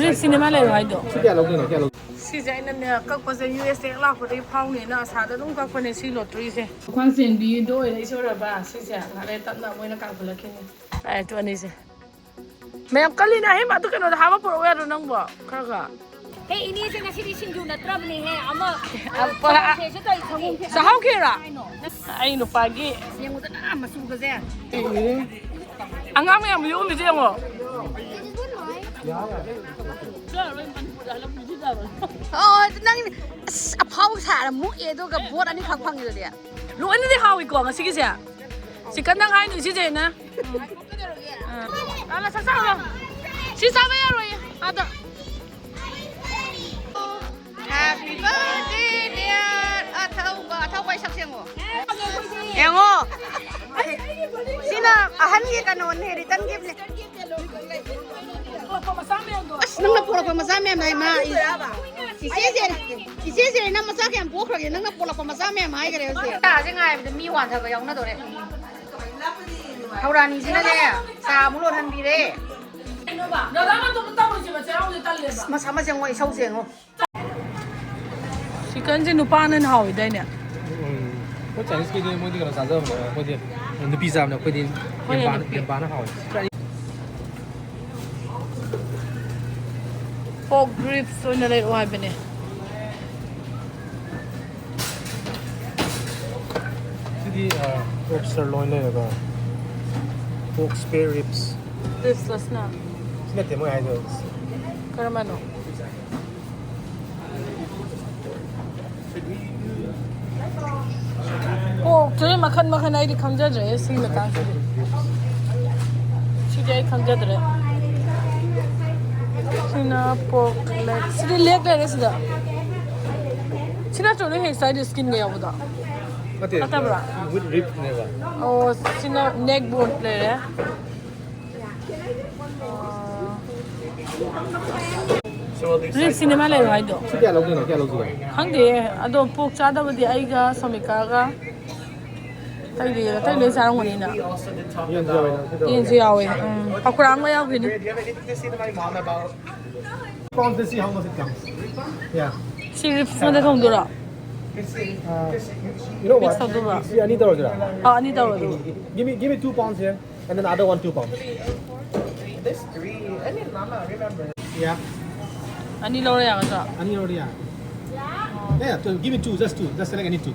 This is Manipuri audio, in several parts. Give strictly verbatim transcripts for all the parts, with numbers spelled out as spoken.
ꯔꯤꯞ ꯁꯤꯅꯦꯃꯥ ꯂꯩꯔꯣ ꯍꯥꯏꯗꯣ? ꯁꯤ ꯀꯌꯥ ꯂꯧꯗꯣꯏꯅꯣ? ꯀꯌꯥ ꯂꯧ- ꯁꯤꯁꯦ ꯑꯩꯅꯅꯦ ꯀꯛꯄꯁꯦ ꯌꯨ ꯑꯦꯁ ꯍꯦꯛ ꯂꯥꯛꯄꯗꯒꯤ ꯐꯥꯎꯅꯦꯅ ꯑꯁꯥꯗ ꯑꯗꯨꯝ ꯀꯛꯄꯅꯦ ꯁꯤ ꯂꯣꯇ꯭ꯔꯤꯁꯦ꯫ ꯈ꯭ꯋꯥꯡ ꯆꯦꯟꯕꯤꯗꯣ ꯑꯣꯏꯔꯛꯏꯁꯦ ꯑꯣꯏꯔꯕ ꯁꯤꯁꯦ ꯉꯥꯛꯂꯩ ꯇꯞꯅ ꯃꯣꯏꯅ ꯀꯥꯞꯈꯠꯂꯛꯈꯤꯅꯤ꯫ ꯑꯦ, ꯇꯨ ꯑꯅꯤꯁꯦ꯫ ꯃꯌꯥꯝ ꯀꯜꯂꯤꯅ ꯑꯍꯦꯟꯕ ꯑꯗꯨ ꯀꯩꯅꯣꯗ ꯍꯥꯞꯄ ꯄꯨꯔꯛꯎ ꯌꯥꯗ꯭ꯔꯣ ꯅꯪꯕꯣ? ꯈꯔ ꯈꯔ꯫ ꯍꯦ, ꯏꯅꯦꯁꯦ ꯉꯁꯤꯗꯤ ꯁꯤꯡꯖꯨ ꯅꯠꯇ꯭ꯔꯕꯅꯦꯍꯦ꯫ ꯑꯃ, ꯑ, ꯄꯣꯔꯥ-, ꯁꯪꯒꯣꯝ ꯈꯦꯔꯁꯨ ꯇꯧꯏ, ꯁꯪꯒꯣꯝ ꯈꯦꯔ꯫ ꯆꯥꯍꯧ ꯈꯦꯔ? ꯀꯩꯅꯣ? ꯑꯩ ꯅꯨꯄꯥꯒꯤ꯫ ꯌꯦꯡꯉꯨꯗꯅ ꯃꯆꯨꯒꯁꯦ꯫ ꯑꯉꯥꯡ ꯃꯌꯥꯝ ꯌꯣꯝꯃꯤꯁꯦ ꯌꯦꯡꯉꯣ꯫ ꯑꯣ, ꯅꯪ ꯑꯁ ꯑꯐꯥꯎ ꯁꯥꯔ ꯃꯨꯛꯑꯦ ꯑꯗꯨꯒ ꯕꯣꯠ ꯑꯅꯤꯈꯛ ꯐꯪꯉꯤꯗꯨꯗꯤ꯫ ꯂꯣꯏꯅꯗꯤ ꯍꯥꯎꯏꯀꯣ ꯉꯁꯤꯒꯤꯁꯦ꯫ ꯆꯤꯛꯀꯟꯗꯪ ꯍꯥꯏꯅꯤ ꯁꯤꯁꯦ ꯑꯩꯅ꯫ ꯑꯥ꯫ ꯑꯥ, ꯁꯠ ꯆꯥꯔꯣ꯫ ꯁꯤ ꯆꯥꯕ ꯌꯥꯔꯣꯏꯌꯦ꯫ ꯑꯥꯗ꯫ Happy birthday, dear. ꯑꯊꯧꯕ, ꯑꯊꯧꯕ ꯑꯩ ꯁꯛ ꯌꯦꯡꯉꯣ꯫ ꯌꯦꯡꯉꯣ꯫ ꯁꯤꯅ ꯑꯍꯟꯒꯤ ꯀꯩꯅꯣꯅꯦ, return giftꯅꯦ꯫ ꯑꯁ, ꯅꯪꯅ ꯄꯣꯔꯛꯄ ꯃꯆꯥ ꯃꯌꯥꯝꯗꯣ ꯏꯃꯥ, ꯏꯆꯦꯁꯦ, ꯏꯆꯦꯁꯦ ꯅꯪ ꯃꯆꯥ ꯀꯌꯥꯝ ꯄꯣꯛꯈ꯭ꯔꯒꯦ? ꯅꯪꯅ ꯄꯣꯔꯛꯄ ꯃꯆꯥ ꯃꯌꯥꯝ ꯍꯥꯏꯈꯔꯦ ꯍꯧꯖꯤꯛ꯫ ꯆꯥꯁꯦ ꯉꯥꯏꯕꯗ ꯃꯤ ꯋꯥꯟꯊꯕ ꯌꯥꯎꯅꯗꯣꯔꯦ꯫ ꯊꯧꯔꯥꯅꯤꯁꯤꯅꯅꯦ, ꯆꯥ ꯑꯃꯨꯛ ꯂꯣꯟꯍꯟꯕꯤꯔꯦ꯫ ꯗꯗꯥ ꯃꯇꯣꯝꯇ ꯇꯧꯔꯤꯁꯦ ꯃꯆꯥ ꯌꯥꯎꯕꯁꯦ ꯇꯜꯂꯦꯕ꯫ ꯑꯁ, ꯃꯁꯥ ꯃꯁꯦ ꯃꯣꯏ ꯏꯁꯧꯁꯦ ꯌꯦꯡꯉꯣ꯫ ꯆꯤꯛꯀꯟꯁꯦ ꯅꯨꯄꯥꯅ ꯍꯦꯟꯅ ꯍꯥꯎꯋꯤꯗꯥꯏꯅꯦ? ꯎꯝ꯫ ꯑꯩꯈꯣꯏ ꯆꯥꯏꯅꯤꯁꯀꯤꯗꯤ ꯃꯣꯏꯗꯤ ꯀꯩꯅꯣ ꯆꯥꯖꯕꯅꯦ, ꯑꯩꯈꯣꯏꯗꯤ ꯅꯨꯄꯤ ꯆꯥꯕꯅꯦ, ꯑꯩꯈꯣꯏꯗꯤ ꯑꯩꯈꯣꯏꯅ ꯂꯦꯝꯕꯥ-, ꯅꯨꯄꯤ꯫ ꯂꯦꯝꯕꯥꯅ ꯍꯥꯎꯋꯦ꯫ Pork ribs ꯑꯣꯏꯅ ꯂꯩꯔꯛꯑꯣ ꯍꯥꯏꯕꯅꯦ꯫ ꯁꯤꯗꯤ, ꯑ, pork sirloin ꯂꯩꯔꯦꯀꯣ꯫ Pork spare ribs꯫ Ribs ꯂꯁꯅ? ꯁꯤ ꯅꯠꯇꯦ ꯃꯣꯏ ꯍꯥꯏꯗꯣ꯫ ꯀꯔꯝꯕꯅꯣ? Porkꯁꯦ ꯃꯈꯟ ꯃꯈꯟ ꯑꯩꯗꯤ ꯈꯪꯖꯗ꯭ꯔꯦ ꯁꯤꯒꯤ ꯃꯇꯥꯡꯁꯤꯗꯤ꯫ ꯁꯤꯗꯤ ꯑꯩ ꯈꯪꯖꯗ꯭ꯔꯦ꯫ ꯁꯤꯅ pork leg꯫ ꯁꯤꯗꯤ leg ꯂꯩꯔꯦ ꯁꯤꯗ꯫ ꯁꯤ ꯅꯠꯇ꯭ꯔꯣ ꯅꯣꯏ ꯍꯦꯛ ꯆꯥꯏꯗꯣ skinꯒ ꯌꯥꯎꯕꯗꯣ? ꯅꯠꯇꯦ, ꯅꯠꯇꯕ꯭ꯔꯥ? With ribꯅꯦꯕ꯫ ꯑꯣ, ꯁꯤꯅ neck bone ꯂꯩꯔꯦ꯫ Ribs ꯁꯤꯅꯦꯃꯥ ꯂꯩꯔꯣ ꯍꯥꯏꯗꯣ? ꯁꯤ ꯀꯌꯥ ꯂꯧꯗꯣꯏꯅꯣ? ꯀꯌꯥ ꯂꯧꯁꯤꯒꯦ? ꯈꯪꯗꯦ, ꯑꯗꯣ pork ꯆꯥꯗꯕꯗꯤ ꯑꯩꯒ ꯁꯣꯃꯤꯀꯥꯒ꯫ ꯑꯇꯩꯗꯤ ꯑꯇꯩ ꯂꯣꯏ ꯆꯥꯔꯝꯒꯅꯤꯅ꯫ ꯌꯦꯟꯁꯨ ꯌꯥꯎꯋꯦ, ꯅꯪ ꯁꯤꯗ ꯌꯦꯟꯁꯨ ꯌꯥꯎꯋꯦ꯫ ꯎꯝ, ꯄꯀꯣꯔꯥ ꯑꯃꯒ ꯌꯥꯎꯈꯤꯅꯤ꯫ Do you have anything to say to my mom about? Pounds to see how much it comes. Yeah. ꯁꯤ ꯔꯤꯞꯁ ꯉꯥꯛꯇ ꯊꯣꯡꯗꯣꯏꯔꯣ? It's, uh, you know mix what? ꯇꯧꯗꯣꯏꯔꯣ? ꯁꯤ ꯑꯅꯤ ꯇꯧꯔꯁꯤꯔꯥ? ꯑꯥ, ꯑꯅꯤ ꯇꯧꯔꯣ ꯑꯗꯨ꯫ Give me, give me two pounds here, and then other one two pounds. This three. I mean, mama, remember. Yeah. ꯑꯅꯤ ꯂꯧꯔ ꯌꯥꯒꯗ꯭ꯔꯣ? ꯑꯅꯤ ꯂꯧꯔ ꯌꯥꯔꯦ꯫ Yeah, so give me two, just two. Just select any two.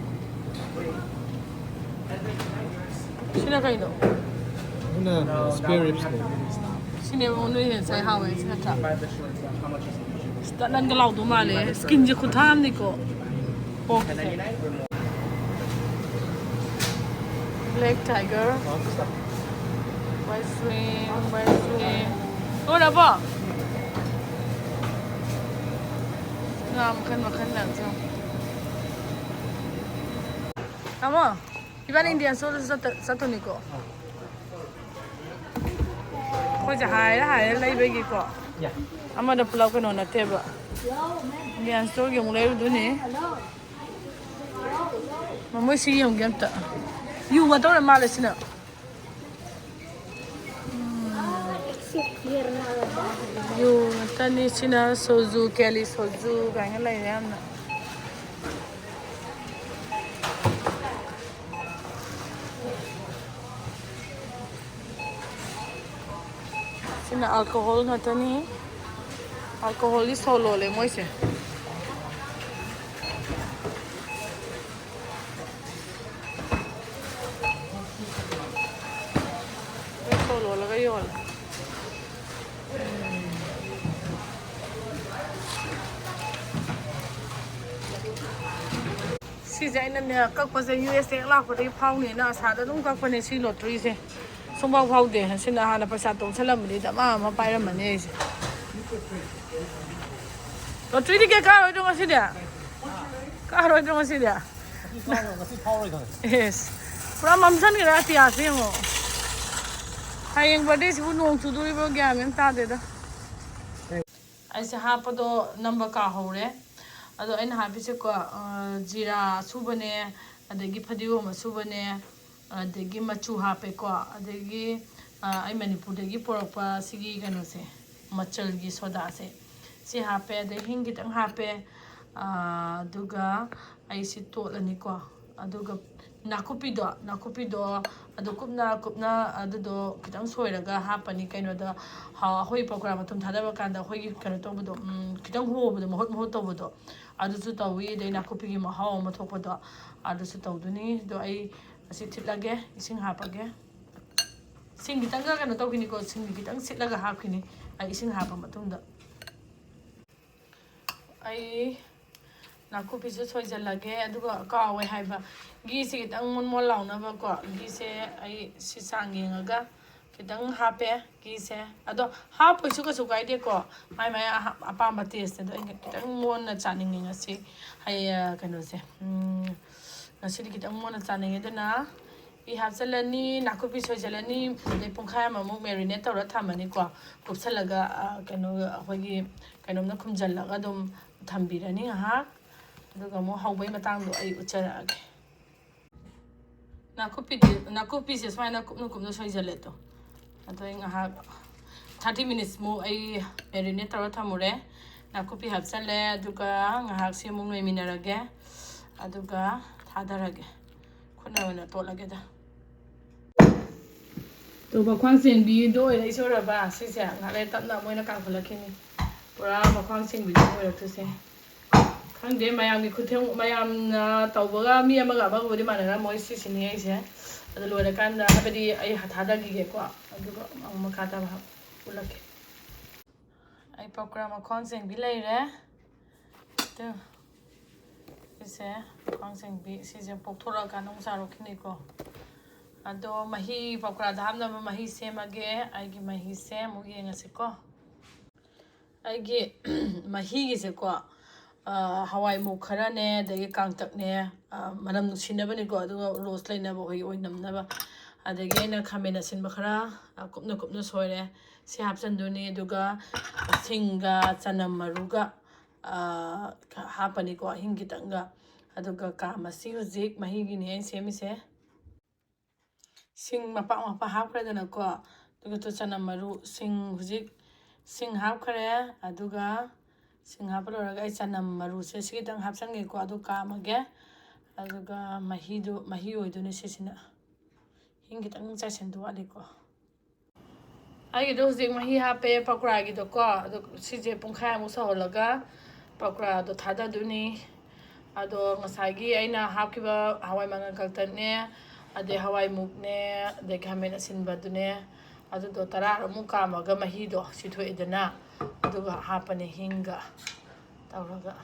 ꯁꯤꯅ ꯀꯩꯅꯣ? ꯑꯗꯨꯅ spare ribsꯅꯦ꯫ ꯁꯤꯅꯦꯕ ꯅꯣꯏ ꯍꯦꯟꯅ ꯆꯥꯏ ꯍꯥꯎꯋꯦ, ꯁꯤ ꯅꯠꯇ꯭ꯔꯥ? ꯁꯤ ꯇꯠ ꯂꯟꯒ ꯂꯥꯎꯗꯧ ꯃꯥꯜꯂꯦ꯫ ꯁ꯭ꯀꯤꯟꯁꯦ ꯈꯨꯊꯥ ꯑꯃꯅꯤꯀꯣ꯫ ꯄꯣꯛꯁꯦ꯫ Black tiger, white shrimp, white shrimp. ꯂꯣꯏꯔꯕꯣ? ꯉꯥ ꯃꯈꯜ ꯃꯈꯜ ꯃꯌꯥꯝꯁꯦ ꯌꯦꯡꯉꯣ꯫ ꯇꯥꯃꯣ, ꯏꯕꯥꯅꯤ Indian store ꯗꯁꯨ ꯆꯠꯇ-, ꯆꯠꯇꯣꯏꯅꯤꯀꯣ? ꯑꯩꯈꯣꯏꯁꯦ ꯍꯥꯏꯔ ꯍꯥꯏꯔ ꯂꯩꯕꯒꯤꯀꯣ꯫ ꯑꯃꯗ ꯄꯨꯂꯞ ꯀꯩꯅꯣ ꯅꯠꯇꯦꯕ꯫ Indian store ꯒꯤ ꯑꯃꯨꯛ ꯂꯩꯔꯨꯗꯣꯏꯅꯤ꯫ ꯃꯃꯣꯏ ꯁꯤ ꯌꯦꯡꯒꯦ ꯑꯝꯇ꯫ ꯌꯨ ꯉꯥꯛꯇ ꯑꯣꯏꯔ ꯃꯥꯜꯂꯦ ꯁꯤꯅ꯫ ꯌꯨ ꯉꯥꯛꯇꯅꯤ꯫ ꯁꯤꯅ ꯁꯣꯖꯨ, ꯀꯦꯂꯤ ꯁꯣꯖꯨ ꯀꯥꯏꯅ ꯂꯩꯔꯦ ꯌꯥꯝꯅ꯫ ꯁꯤꯅ alcohol ꯉꯥꯛꯇꯅꯤ꯫ Alcohol ꯗꯤ ꯁꯣ ꯂꯣꯜꯂꯦ ꯃꯣꯏꯁꯦ꯫ ꯂꯣꯏ ꯁꯣ ꯂꯣꯜꯂꯒ ꯌꯣꯜꯂꯦ꯫ ꯁꯤꯁꯦ ꯑꯩꯅꯅꯦ ꯀꯛꯄꯁꯦ ꯌꯨ ꯑꯦꯁ ꯍꯦꯛ ꯂꯥꯛꯄꯗꯒꯤ ꯐꯥꯎꯅꯦꯅ ꯑꯁꯥꯗ ꯑꯗꯨꯝ ꯀꯛꯄꯅꯦ ꯁꯤ ꯂꯣꯇ꯭ꯔꯤꯁꯦ꯫ ꯁꯨꯡꯐꯥꯎ ꯐꯥꯎꯗꯦ꯫ ꯁꯤꯅ ꯍꯥꯟꯅ ꯄꯩꯁꯥ ꯇꯣꯡꯁꯜꯂꯝꯕꯗꯤ ꯗꯃꯥ ꯑꯃ ꯄꯥꯏꯔꯝꯃꯅꯤ ꯑꯩꯁꯦ꯫ ꯂꯣꯇ꯭ꯔꯤꯗꯤ ꯀꯌꯥ ꯀꯥꯔꯣꯏꯗ꯭ꯔꯣ ꯉꯁꯤꯗꯤ? ꯀꯥꯔꯣꯏꯗ꯭ꯔꯣ ꯉꯁꯤꯗꯤ? ꯉꯁꯤ ꯐꯥꯎꯔꯣꯏ, ꯉꯁꯤ ꯐꯥꯎꯔꯣꯏ ꯈꯪꯉꯦ꯫ ꯑꯦꯁ, ꯄꯨꯔꯥ ꯃꯝꯁꯟꯈ꯭ꯔꯦ ꯑꯇꯤꯌꯥꯁꯦ ꯌꯦꯡꯉꯣ꯫ ꯍꯌꯦꯡ ꯕꯥꯔꯗꯦꯁꯤꯕꯨ ꯅꯣꯡ ꯆꯨꯗꯣꯔꯤꯕ꯭ꯔꯣ ꯒ꯭ꯌꯥꯟ ꯃꯦꯟ ꯇꯥꯗꯦꯗ꯫ ꯑꯩꯁꯦ ꯍꯥꯞꯄꯗꯣ ꯅꯝꯕ ꯀꯥꯎꯍꯧꯔꯦ꯫ ꯑꯗꯣ ꯑꯩꯅ ꯍꯥꯞꯄꯤꯁꯦꯀꯣ, ꯑ, ꯖꯤꯔꯥ ꯑꯁꯨꯕꯅꯦ, ꯑꯗꯒꯤ ꯐꯗꯤꯒꯣꯝ ꯑꯁꯨꯕꯅꯦ, ꯑꯗꯒꯤ ꯃꯆꯨ ꯍꯥꯞꯄꯦꯀꯣ꯫ ꯑꯗꯒꯤ ꯑꯩ ꯃꯅꯤꯄꯨꯔꯗꯒꯤ ꯄꯨꯔꯛꯄ ꯁꯤꯒꯤ ꯀꯩꯅꯣꯁꯦ, ꯃꯆꯜꯒꯤ ꯁꯣꯗꯥꯁꯦ, ꯁꯤ ꯍꯥꯞꯄꯦ꯫ ꯑꯗꯩ ꯍꯤꯡ ꯈꯤꯇꯪ ꯍꯥꯞꯄꯦ꯫ ꯑꯗꯨꯒ ꯑꯩꯁꯤ ꯇꯣꯠꯂꯅꯤꯀꯣ꯫ ꯑꯗꯨꯒ ꯅꯥꯀꯨꯞꯄꯤꯗꯣ ꯅꯥꯀꯨꯞꯄꯤꯗꯣ ꯑꯗꯨ ꯀꯨꯞꯅ ꯀꯨꯞꯅ ꯑꯗꯨꯗꯣ ꯈꯤꯇꯪ ꯁꯣꯏꯔꯒ ꯍꯥꯞꯄꯅꯤ꯫ ꯀꯩꯅꯣꯗ ꯑꯩꯈꯣꯏ ꯄꯀꯣꯔꯥ ꯃꯇꯨꯝ ꯊꯥꯗꯕ ꯀꯥꯟꯗ ꯑꯩꯈꯣꯏꯒꯤ ꯀꯩꯅꯣ ꯇꯧꯕꯗꯣ, ꯈꯤꯇꯪ ꯍꯣꯕꯗꯣ, ꯃꯍꯨꯠ ꯃꯍꯨꯠ ꯇꯧꯕꯗꯣ, ꯑꯗꯨꯁꯨ ꯇꯧꯏ꯫ ꯑꯗꯩ ꯅꯥꯀꯨꯞꯄꯤꯒꯤ ꯃꯍꯥꯎ ꯑꯃ ꯊꯣꯛꯄꯗꯣ, ꯑꯗꯨꯁꯨ ꯇꯧꯗꯣꯏꯅꯤ꯫ ꯑꯗꯣ ꯑꯩ ꯑꯁꯤ ꯊꯤꯠꯂꯒꯦ, ꯏꯁꯤꯡ ꯍꯥꯞꯄꯒꯦ꯫ ꯁꯤꯡ ꯈꯤꯇꯪꯒ ꯀꯩꯅꯣ ꯇꯧꯈꯤꯅꯤꯀꯣ, ꯁꯤꯡ ꯈꯤꯇꯪ ꯁꯤꯠꯂꯒ ꯍꯥꯞꯈꯤꯅꯤ ꯑꯩ ꯏꯁꯤꯡ ꯍꯥꯞꯄ ꯃꯇꯨꯡꯗ꯫ ꯑꯩ ꯅꯥꯀꯨꯞꯄꯤꯁꯨ ꯁꯣꯏꯖꯜꯂꯒꯦ꯫ ꯑꯗꯨꯒ ꯀꯥꯎꯋꯦ ꯍꯥꯏꯕ, ꯘꯤꯁꯦ ꯈꯤꯇꯪ ꯃꯣꯟ ꯃꯣꯟ ꯂꯥꯎꯅꯕꯀꯣ, ꯘꯤꯁꯦ ꯑꯩ ꯁꯤ ꯆꯥꯡ ꯌꯦꯡꯉꯒ ꯈꯤꯇꯪ ꯍꯥꯞꯄꯦ ꯘꯤꯁꯦ꯫ ꯑꯗꯣ ꯍꯥꯞꯄꯁꯨ ꯀꯩꯁꯨ ꯀꯥꯏꯗꯦꯀꯣ, ꯃꯥꯏ ꯃꯥꯏ ꯑꯄꯥꯝꯕ ꯇꯦꯁꯅꯦ꯫ ꯑꯗꯣ ꯑꯩꯅ ꯈꯤꯇꯪ ꯃꯣꯟꯅ ꯆꯥꯅꯤꯡꯉꯦ ꯉꯁꯤ꯫ ꯍꯌꯦ ꯀꯩꯅꯣꯁꯦ, ꯉꯁꯤꯗꯤ ꯈꯤꯇꯪ ꯃꯣꯟꯅ ꯆꯥꯅꯤꯡꯉꯦ꯫ ꯑꯗꯨꯅ ꯘꯤ ꯍꯥꯞꯆꯤꯜꯂꯅꯤ, ꯅꯥꯀꯨꯞꯄꯤ ꯁꯣꯏꯖꯤꯜꯂꯅꯤ, ꯑꯗꯩ ꯄꯨꯡꯈꯥꯏ ꯑꯃꯃꯨꯛ ꯃꯦꯔꯤꯅꯦꯠ ꯇꯧꯔ ꯊꯝꯃꯅꯤꯀꯣ꯫ ꯀꯨꯞꯁꯜꯂꯒ ꯀꯩꯅꯣ, ꯑꯩꯈꯣꯏꯒꯤ ꯀꯩꯅꯣꯝꯅ ꯈꯨꯝꯖꯤꯜꯂꯒ ꯑꯗꯨꯝ ꯊꯝꯕꯤꯔꯅꯤ ꯉꯥꯏꯍꯥꯛ꯫ ꯑꯗꯨꯒ ꯑꯃꯨꯛ ꯍꯧꯕꯩ ꯃꯇꯥꯡꯗꯣ ꯑꯩ ꯎꯠꯆꯔꯛꯑꯒꯦ꯫ ꯅꯥꯀꯨꯞꯄꯤꯗꯤ, ꯅꯥꯀꯨꯞꯄꯤꯁꯦ ꯁꯨꯃꯥꯏꯅ ꯀꯨꯞꯅ ꯀꯨꯞꯅ ꯁꯣꯏꯖꯜꯂꯦ꯫ ꯑꯗꯣ ꯑꯗꯣ ꯑꯩ ꯉꯥꯏꯍꯥꯛ ꯊꯥꯔꯇꯤ ꯃꯤꯅꯤꯠꯁꯃꯨꯛ ꯑꯩ ꯃꯦꯔꯤꯅꯦꯠ ꯇꯧꯔ ꯊꯝꯃꯨꯔꯦ꯫ ꯅꯥꯀꯨꯞꯄꯤ ꯍꯥꯞꯆꯜꯂꯦ꯫ ꯑꯗꯨꯒ ꯉꯥꯏꯍꯥꯛꯁꯦ ꯑꯃꯨꯛ ꯅꯣꯏꯃꯤꯟꯅꯔꯒꯦ꯫ ꯑꯗꯨꯒ ꯊꯥꯗꯔꯒꯦ꯫ ꯈꯨꯠꯅ ꯑꯣꯏꯅ ꯇꯣꯠꯂꯒꯦꯗ꯫ ꯑꯗꯣ ꯃꯈ꯭ꯋꯥꯡ ꯆꯦꯟꯕꯤꯗꯣ ꯑꯣꯏꯔꯛꯏꯁꯦ, ꯎꯔꯕ? ꯁꯤꯁꯦ ꯉꯥꯛ ꯂꯩꯔ ꯇꯞꯅ ꯃꯣꯏꯅ ꯀꯥꯝꯈꯠꯂꯛꯈꯤꯅꯤ꯫ ꯄꯨꯔꯥ ꯃꯈ꯭ꯋꯥꯡ ꯆꯦꯟꯕꯤꯗꯣ ꯑꯣꯏꯔꯛꯇꯣꯏꯁꯦ꯫ ꯈꯪꯗꯦ, ꯃꯌꯥꯝꯒꯤ ꯈꯨꯊꯦꯡ, ꯃꯌꯥꯝꯅ ꯇꯧꯕꯒ ꯃꯤ ꯑꯃꯒ ꯑꯃꯒꯕꯨꯗꯤ ꯃꯥꯟꯅꯔꯝꯃꯣꯏ꯫ ꯁꯤꯁꯤꯅꯤ ꯑꯩꯁꯦ꯫ ꯑꯗꯨ ꯂꯣꯏꯔꯀꯥꯟꯗ, ꯍꯥꯏꯕꯗꯤ ꯑꯩ ꯊꯥꯗꯈꯤꯒꯦꯀꯣ, ꯑꯗꯨꯒ ꯑꯃꯨꯛ ꯃꯈꯥ ꯇꯥꯕ ꯍꯥꯞ-, ꯎꯠꯂꯛꯀꯦ꯫ ꯑꯩ ꯄꯀꯣꯔꯥ ꯃꯈ꯭ꯋꯥꯡ ꯆꯦꯡꯕꯤ ꯂꯩꯔꯦ꯫ ꯑꯗꯨ ꯁꯤꯁꯦ ꯃꯈ꯭ꯋꯥꯡ ꯆꯦꯡꯕꯤ, ꯁꯤꯁꯦ ꯄꯣꯛꯊꯣꯔꯛꯑꯀꯥꯟꯗ ꯑꯃꯨꯛ ꯆꯥꯔꯛꯈꯤꯅꯤꯀꯣ꯫ ꯑꯗꯣ ꯃꯍꯤ, ꯄꯀꯣꯔꯥꯗ ꯍꯥꯞꯅꯕ ꯃꯍꯤ ꯁꯦꯝꯃꯒꯦ꯫ ꯑꯩꯒꯤ ꯃꯍꯤꯁꯦ ꯑꯃꯨꯛ ꯌꯦꯡꯉꯁꯤꯀꯣ꯫ ꯑꯩꯒꯤ ꯃꯍꯤꯒꯤꯁꯦꯀꯣ, ꯍꯋꯥꯏ ꯃꯨꯛ ꯈꯔꯅꯦ, ꯑꯗꯒꯤ ꯀꯥꯡꯇꯛꯅꯦ, ꯃꯅꯝ ꯅꯨꯡꯁꯤꯅꯕꯅꯤꯀꯣ, ꯑꯗꯨꯒ ꯔꯣꯁ ꯂꯩꯅꯕ, ꯑꯩꯈꯣꯏꯒꯤ ꯑꯣꯏꯅꯝꯅꯕ꯫ ꯑꯗꯒꯤ ꯑꯩꯅ ꯈꯥꯃꯦꯟ ꯑꯁꯤꯟꯕ ꯈꯔ ꯀꯨꯞꯅ ꯀꯨꯞꯅ ꯁꯣꯏꯔꯦ, ꯁꯤ ꯍꯥꯞꯆꯤꯟꯗꯣꯏꯅꯤ꯫ ꯑꯗꯨꯒ ꯁꯤꯡꯒ ꯆꯅꯝ ꯃꯔꯨꯒ ꯍꯥꯞꯄꯅꯤꯀꯣ, ꯍꯤꯡ ꯈꯤꯇꯪꯒ꯫ ꯑꯗꯨꯒ ꯀꯥꯝꯃꯁꯤ꯫ ꯍꯧꯖꯤꯛ ꯃꯍꯤꯒꯤꯅꯤ ꯑꯩꯅ ꯁꯦꯝꯃꯤꯁꯦ꯫ ꯁꯤꯡ ꯃꯄꯥꯛ ꯃꯄꯥꯛ ꯍꯥꯞꯈ꯭ꯔꯦꯗꯅꯀꯣ꯫ ꯑꯗꯨꯒ ꯇꯨ ꯆꯅꯝ ꯃꯔꯨ, ꯁꯤꯡ ꯍꯧꯖꯤꯛ ꯁꯤꯡ ꯍꯥꯞꯈ꯭ꯔꯦ꯫ ꯑꯗꯨꯒ ꯁꯤꯡ ꯍꯥꯞꯄ ꯂꯣꯏꯔꯒ ꯑꯩ ꯆꯅꯝ ꯃꯔꯨꯁꯦ ꯁꯤ ꯈꯤꯇꯪ ꯍꯥꯞꯆꯟꯒꯦꯀꯣ, ꯑꯗꯨ ꯀꯥꯝꯃꯒꯦ꯫ ꯑꯗꯨꯒ ꯃꯍꯤꯗꯨ, ꯃꯍꯤ ꯑꯣꯏꯗꯣꯏꯅꯦ ꯁꯤꯁꯤꯅ꯫ ꯍꯤꯡ ꯈꯤꯇꯪ ꯆꯥꯏꯁꯤꯟꯗꯧ ꯋꯥꯠꯂꯤꯀꯣ꯫ ꯑꯩꯒꯤꯗꯣ ꯍꯧꯖꯤꯛ ꯃꯍꯤ ꯍꯥꯞꯄꯦ ꯄꯀꯣꯔꯥꯒꯤꯗꯣꯀꯣ꯫ ꯑꯗꯣ ꯁꯤꯁꯦ ꯄꯨꯡꯈꯥꯏꯃꯨꯛ ꯁꯧꯍꯜꯂꯒ ꯄꯀꯣꯔꯥꯗꯣ ꯊꯥꯗꯗꯣꯏꯅꯤ꯫ ꯑꯗꯣ ꯉꯁꯥꯏꯒꯤ ꯑꯩꯅ ꯍꯥꯞꯈꯤꯕ ꯍꯋꯥꯏ ꯃꯪꯒꯜ ꯀꯪꯇꯛꯅꯦ, ꯑꯗꯩ ꯍꯋꯥꯏ ꯃꯨꯛꯅꯦ, ꯑꯗꯩ ꯈꯥꯃꯦꯟ ꯑꯁꯤꯟꯕꯗꯨꯅꯦ, ꯑꯗꯨꯗꯣ ꯇꯔꯥꯔꯛꯃꯨꯛ ꯀꯥꯝꯃꯒ ꯃꯍꯤꯗꯣ ꯁꯤꯊꯣꯛꯑꯦꯗꯅ, ꯑꯗꯨꯒ ꯍꯥꯞꯄꯅꯦ ꯍꯤꯡꯒ ꯇꯧꯔꯒ꯫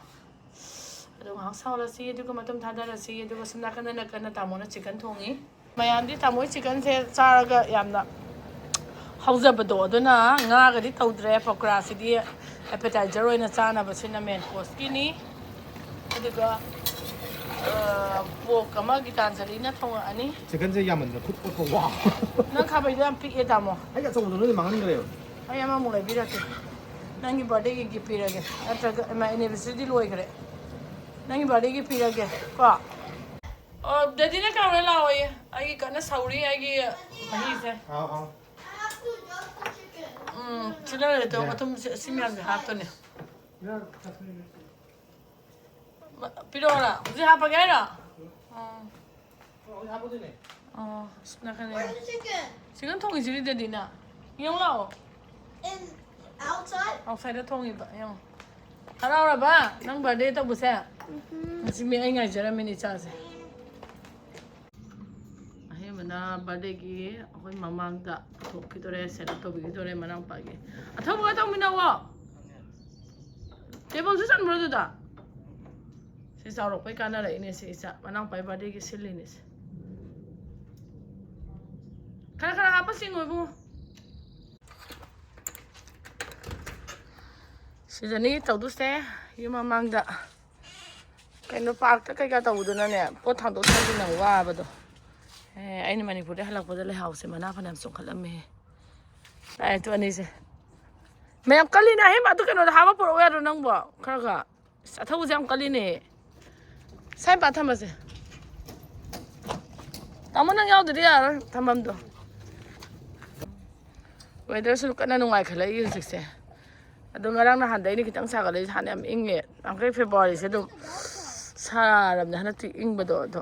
ꯑꯗꯣ ꯉꯥꯏꯍꯥꯛ ꯁꯧꯍꯜꯂꯁꯤ, ꯑꯗꯨꯒ ꯃꯇꯨꯝ ꯊꯥꯗꯔꯁꯤ꯫ ꯑꯗꯨꯒ ꯁꯣꯝ ꯅꯥꯀꯟꯗꯅ ꯀꯟꯅ ꯇꯥꯃꯣꯅ ꯆꯤꯀꯟ ꯊꯣꯡꯉꯤ꯫ ꯃꯌꯥꯝꯗꯤ ꯇꯥꯃꯣ ꯆꯤꯀꯟꯁꯦ ꯆꯥꯔꯒ ꯌꯥꯝꯅ ꯍꯧꯖꯕꯗꯣ, ꯑꯗꯨꯅ ꯉꯥꯒꯗꯤ ꯇꯧꯗ꯭ꯔꯦ꯫ ꯄꯀꯣꯔꯥꯁꯤꯗꯤ ꯑꯦꯄꯦꯇꯥꯏꯖꯔ ꯑꯣꯏꯅ ꯆꯥꯅꯕꯁꯤꯅ ꯃꯦꯟ ꯀꯣꯔꯁꯀꯤꯅꯤ꯫ ꯑꯗꯨꯒ ꯄꯣꯛ ꯑꯃ ꯒꯤꯇꯥꯟꯖꯂꯤꯅ ꯊꯣꯡꯉꯛꯑꯅꯤ꯫ ꯆꯤꯀꯟꯁꯦ ꯌꯥꯝꯃꯟꯗꯅ ꯈꯨꯠ ꯀꯣꯠꯄ ꯋꯥ꯫ ꯅꯪ ꯈꯥꯕꯩꯗꯣ ꯌꯥꯝ ꯄꯤꯛꯑꯦ ꯇꯥꯃꯣ꯫ ꯑꯩꯒꯤ ꯑꯆꯧꯕꯗꯣ ꯅꯣꯏꯗ ꯃꯥꯡꯍꯟꯈ꯭ꯔꯦꯕ꯫ ꯑꯩ ꯑꯃꯃꯨꯛ ꯂꯩꯕꯤꯔꯛꯀꯦ꯫ ꯅꯪꯒꯤ ꯕꯥꯔꯗꯦꯒꯤ ꯒꯤꯐ ꯄꯤꯔꯒꯦ꯫ ꯅꯠꯇ꯭ꯔꯒ ꯑꯦꯅꯤꯚꯔꯁꯔꯤꯗꯤ ꯂꯣꯏꯈ꯭ꯔꯦ꯫ ꯅꯪꯒꯤ ꯕꯥꯔꯗꯦꯒꯤ ꯄꯤꯔꯒꯦ ꯀꯣ꯫ ꯑꯣ, ꯗꯦꯗꯤꯅ ꯀꯥꯎꯔꯦ ꯂꯥꯛꯑꯣꯌꯦ꯫ ꯑꯩꯒꯤ ꯀꯟꯅ ꯁꯧꯔꯤ ꯑꯩꯒꯤ ꯃꯍꯤꯁꯦ꯫ ꯍꯥꯎ, ꯍꯥꯎ꯫ ꯎꯝ, ꯁꯤꯗ ꯂꯩꯔꯦ꯫ ꯇꯧ, ꯌꯥ꯫ ꯃꯇꯨꯝ ꯁꯤ, ꯁꯤ ꯃꯌꯥꯝꯁꯦ ꯍꯥꯞꯇꯣꯏꯅꯦ꯫ ꯌꯥ, ꯆꯠꯈ꯭ꯔꯦ꯫ ꯃ-, ꯄꯤꯔꯛꯑꯣꯔꯥ? ꯍꯧꯖꯤꯛ ꯍꯥꯞꯄꯒꯦ ꯍꯥꯏꯔꯣ? ꯑꯥ꯫ ꯑꯣ, ꯍꯧꯖꯤꯛ ꯍꯥꯞꯄꯗꯣꯏꯅꯦ꯫ ꯑꯣ, ꯑꯁ, ꯅꯥꯀꯟꯗ ꯌꯦꯡꯉꯣ꯫ Where's the chicken? ꯆꯤꯀꯟ ꯊꯣꯡꯉꯤꯁꯤꯗꯤ ꯗꯦꯗꯤꯅ꯫ ꯌꯦꯡꯉꯨ ꯂꯥꯛꯑꯣ꯫ In outside? ꯑꯥꯎꯠꯁꯥꯏꯗꯇ ꯊꯣꯡꯉꯤꯕ, ꯌꯦꯡꯉꯣ꯫ ꯍꯔꯥꯎꯔꯕ? ꯅꯪ ꯕꯥꯔꯗꯦ ꯇꯧꯕꯁꯦ? ꯎꯝꯍꯨꯝ꯫ ꯉꯁꯤ ꯃꯤ ꯑꯩ ꯉꯥꯏꯖꯔꯝꯃꯤꯅꯦ ꯏꯆꯥꯁꯦ꯫ ꯑꯍꯦꯟꯕꯅ ꯕꯥꯔꯗꯦꯒꯤ ꯑꯩꯈꯣꯏ ꯃꯃꯥꯡꯗ ꯄꯨꯊꯣꯛꯈꯤꯗꯣꯔꯦ, ꯁꯦꯠ ꯑꯞ ꯇꯧꯕꯤꯈꯤꯗꯣꯔꯦ ꯃꯅꯥꯎꯄꯥꯒꯤ꯫ ꯑꯊꯧꯕꯒ ꯇꯧꯃꯤꯟꯅꯧꯋꯣ꯫ ꯇꯦꯕꯜꯁꯨ ꯆꯟꯕ꯭ꯔꯣ ꯑꯗꯨꯗ? ꯁꯤ ꯆꯥꯎꯔꯛꯄꯩ ꯀꯥꯟꯅꯔꯛꯏꯅꯦ ꯁꯤ ꯏꯆꯥ꯫ ꯃꯅꯥꯎꯄꯥꯒꯤ ꯕꯥꯔꯗꯦꯒꯤ ꯁꯤꯜꯂꯤꯅꯦ ꯁꯤ꯫ ꯈꯔ ꯈꯔ ꯍꯥꯞꯄ ꯆꯤꯡꯉꯣ ꯏꯕꯨꯡꯉꯣ꯫ ꯁꯤꯗꯅꯤ ꯇꯧꯗꯣꯏꯁꯦ, ꯌꯨꯝ ꯃꯃꯥꯡꯗ꯫ ꯀꯩꯅꯣ, ꯄꯥꯔꯛꯇ ꯀꯩꯀꯥ ꯇꯧꯕꯗꯨꯅꯅꯦ, ꯄꯣꯠ ꯊꯥꯡꯗꯣꯛ ꯊꯥꯡꯖꯤꯟ ꯌꯥꯝ ꯋꯥꯕꯗꯣ꯫ ꯑꯦ, ꯑꯩꯅ ꯃꯅꯤꯄꯨꯔꯗ ꯍꯜꯂꯛꯄꯗ ꯂꯩꯍꯥꯎꯁꯦ ꯃꯅꯥ ꯐꯅꯌꯥꯝ ꯆꯣꯡꯈꯠꯂꯝꯃꯦ꯫ ꯂꯥꯛꯑꯦ ꯇꯨ ꯑꯅꯤꯁꯦ꯫ ꯃꯌꯥꯝ ꯀꯜꯂꯤꯅꯦ, ꯑꯍꯦꯟꯕ ꯑꯗꯨ ꯀꯩꯅꯣꯗ ꯍꯥꯞꯄ ꯄꯨꯔꯛꯎ ꯌꯥꯗ꯭ꯔꯣ ꯅꯪꯕꯣ? ꯈꯔ ꯈꯔ꯫ ꯑꯁ, ꯑꯊꯧꯕꯁꯦ ꯌꯥꯝ ꯀꯜꯂꯤꯅꯦ꯫ ꯁꯥꯏ ꯃꯄꯥ ꯊꯝꯃꯁꯦ꯫ ꯑꯃꯨꯛ ꯅꯪ ꯌꯥꯎꯗ꯭ꯔꯗꯤ ꯌꯥꯔꯣꯏ ꯊꯝꯐꯝꯗꯣ꯫ Weatherꯁꯨ ꯀꯟꯅ ꯅꯨꯡꯉꯥꯏꯈꯠꯂꯛꯏ ꯍꯧꯖꯤꯛꯁꯦ꯫ ꯑꯗꯣ ꯉꯔꯥꯡ ꯅꯍꯥꯟꯗ ꯑꯩꯅ ꯈꯤꯇꯪ ꯁꯥꯒꯠꯂꯛꯏꯁꯦ, ꯍꯥꯟꯅ ꯌꯥꯝ ꯏꯪꯉꯦ꯫ ꯅꯍꯥꯟꯈꯩ Februaryꯁꯦ ꯑꯗꯨꯝ ꯁꯥꯔꯕꯅꯦ, ꯍꯟꯗꯛꯇꯤ ꯏꯪꯕꯗꯣ꯫ ꯑꯗꯣ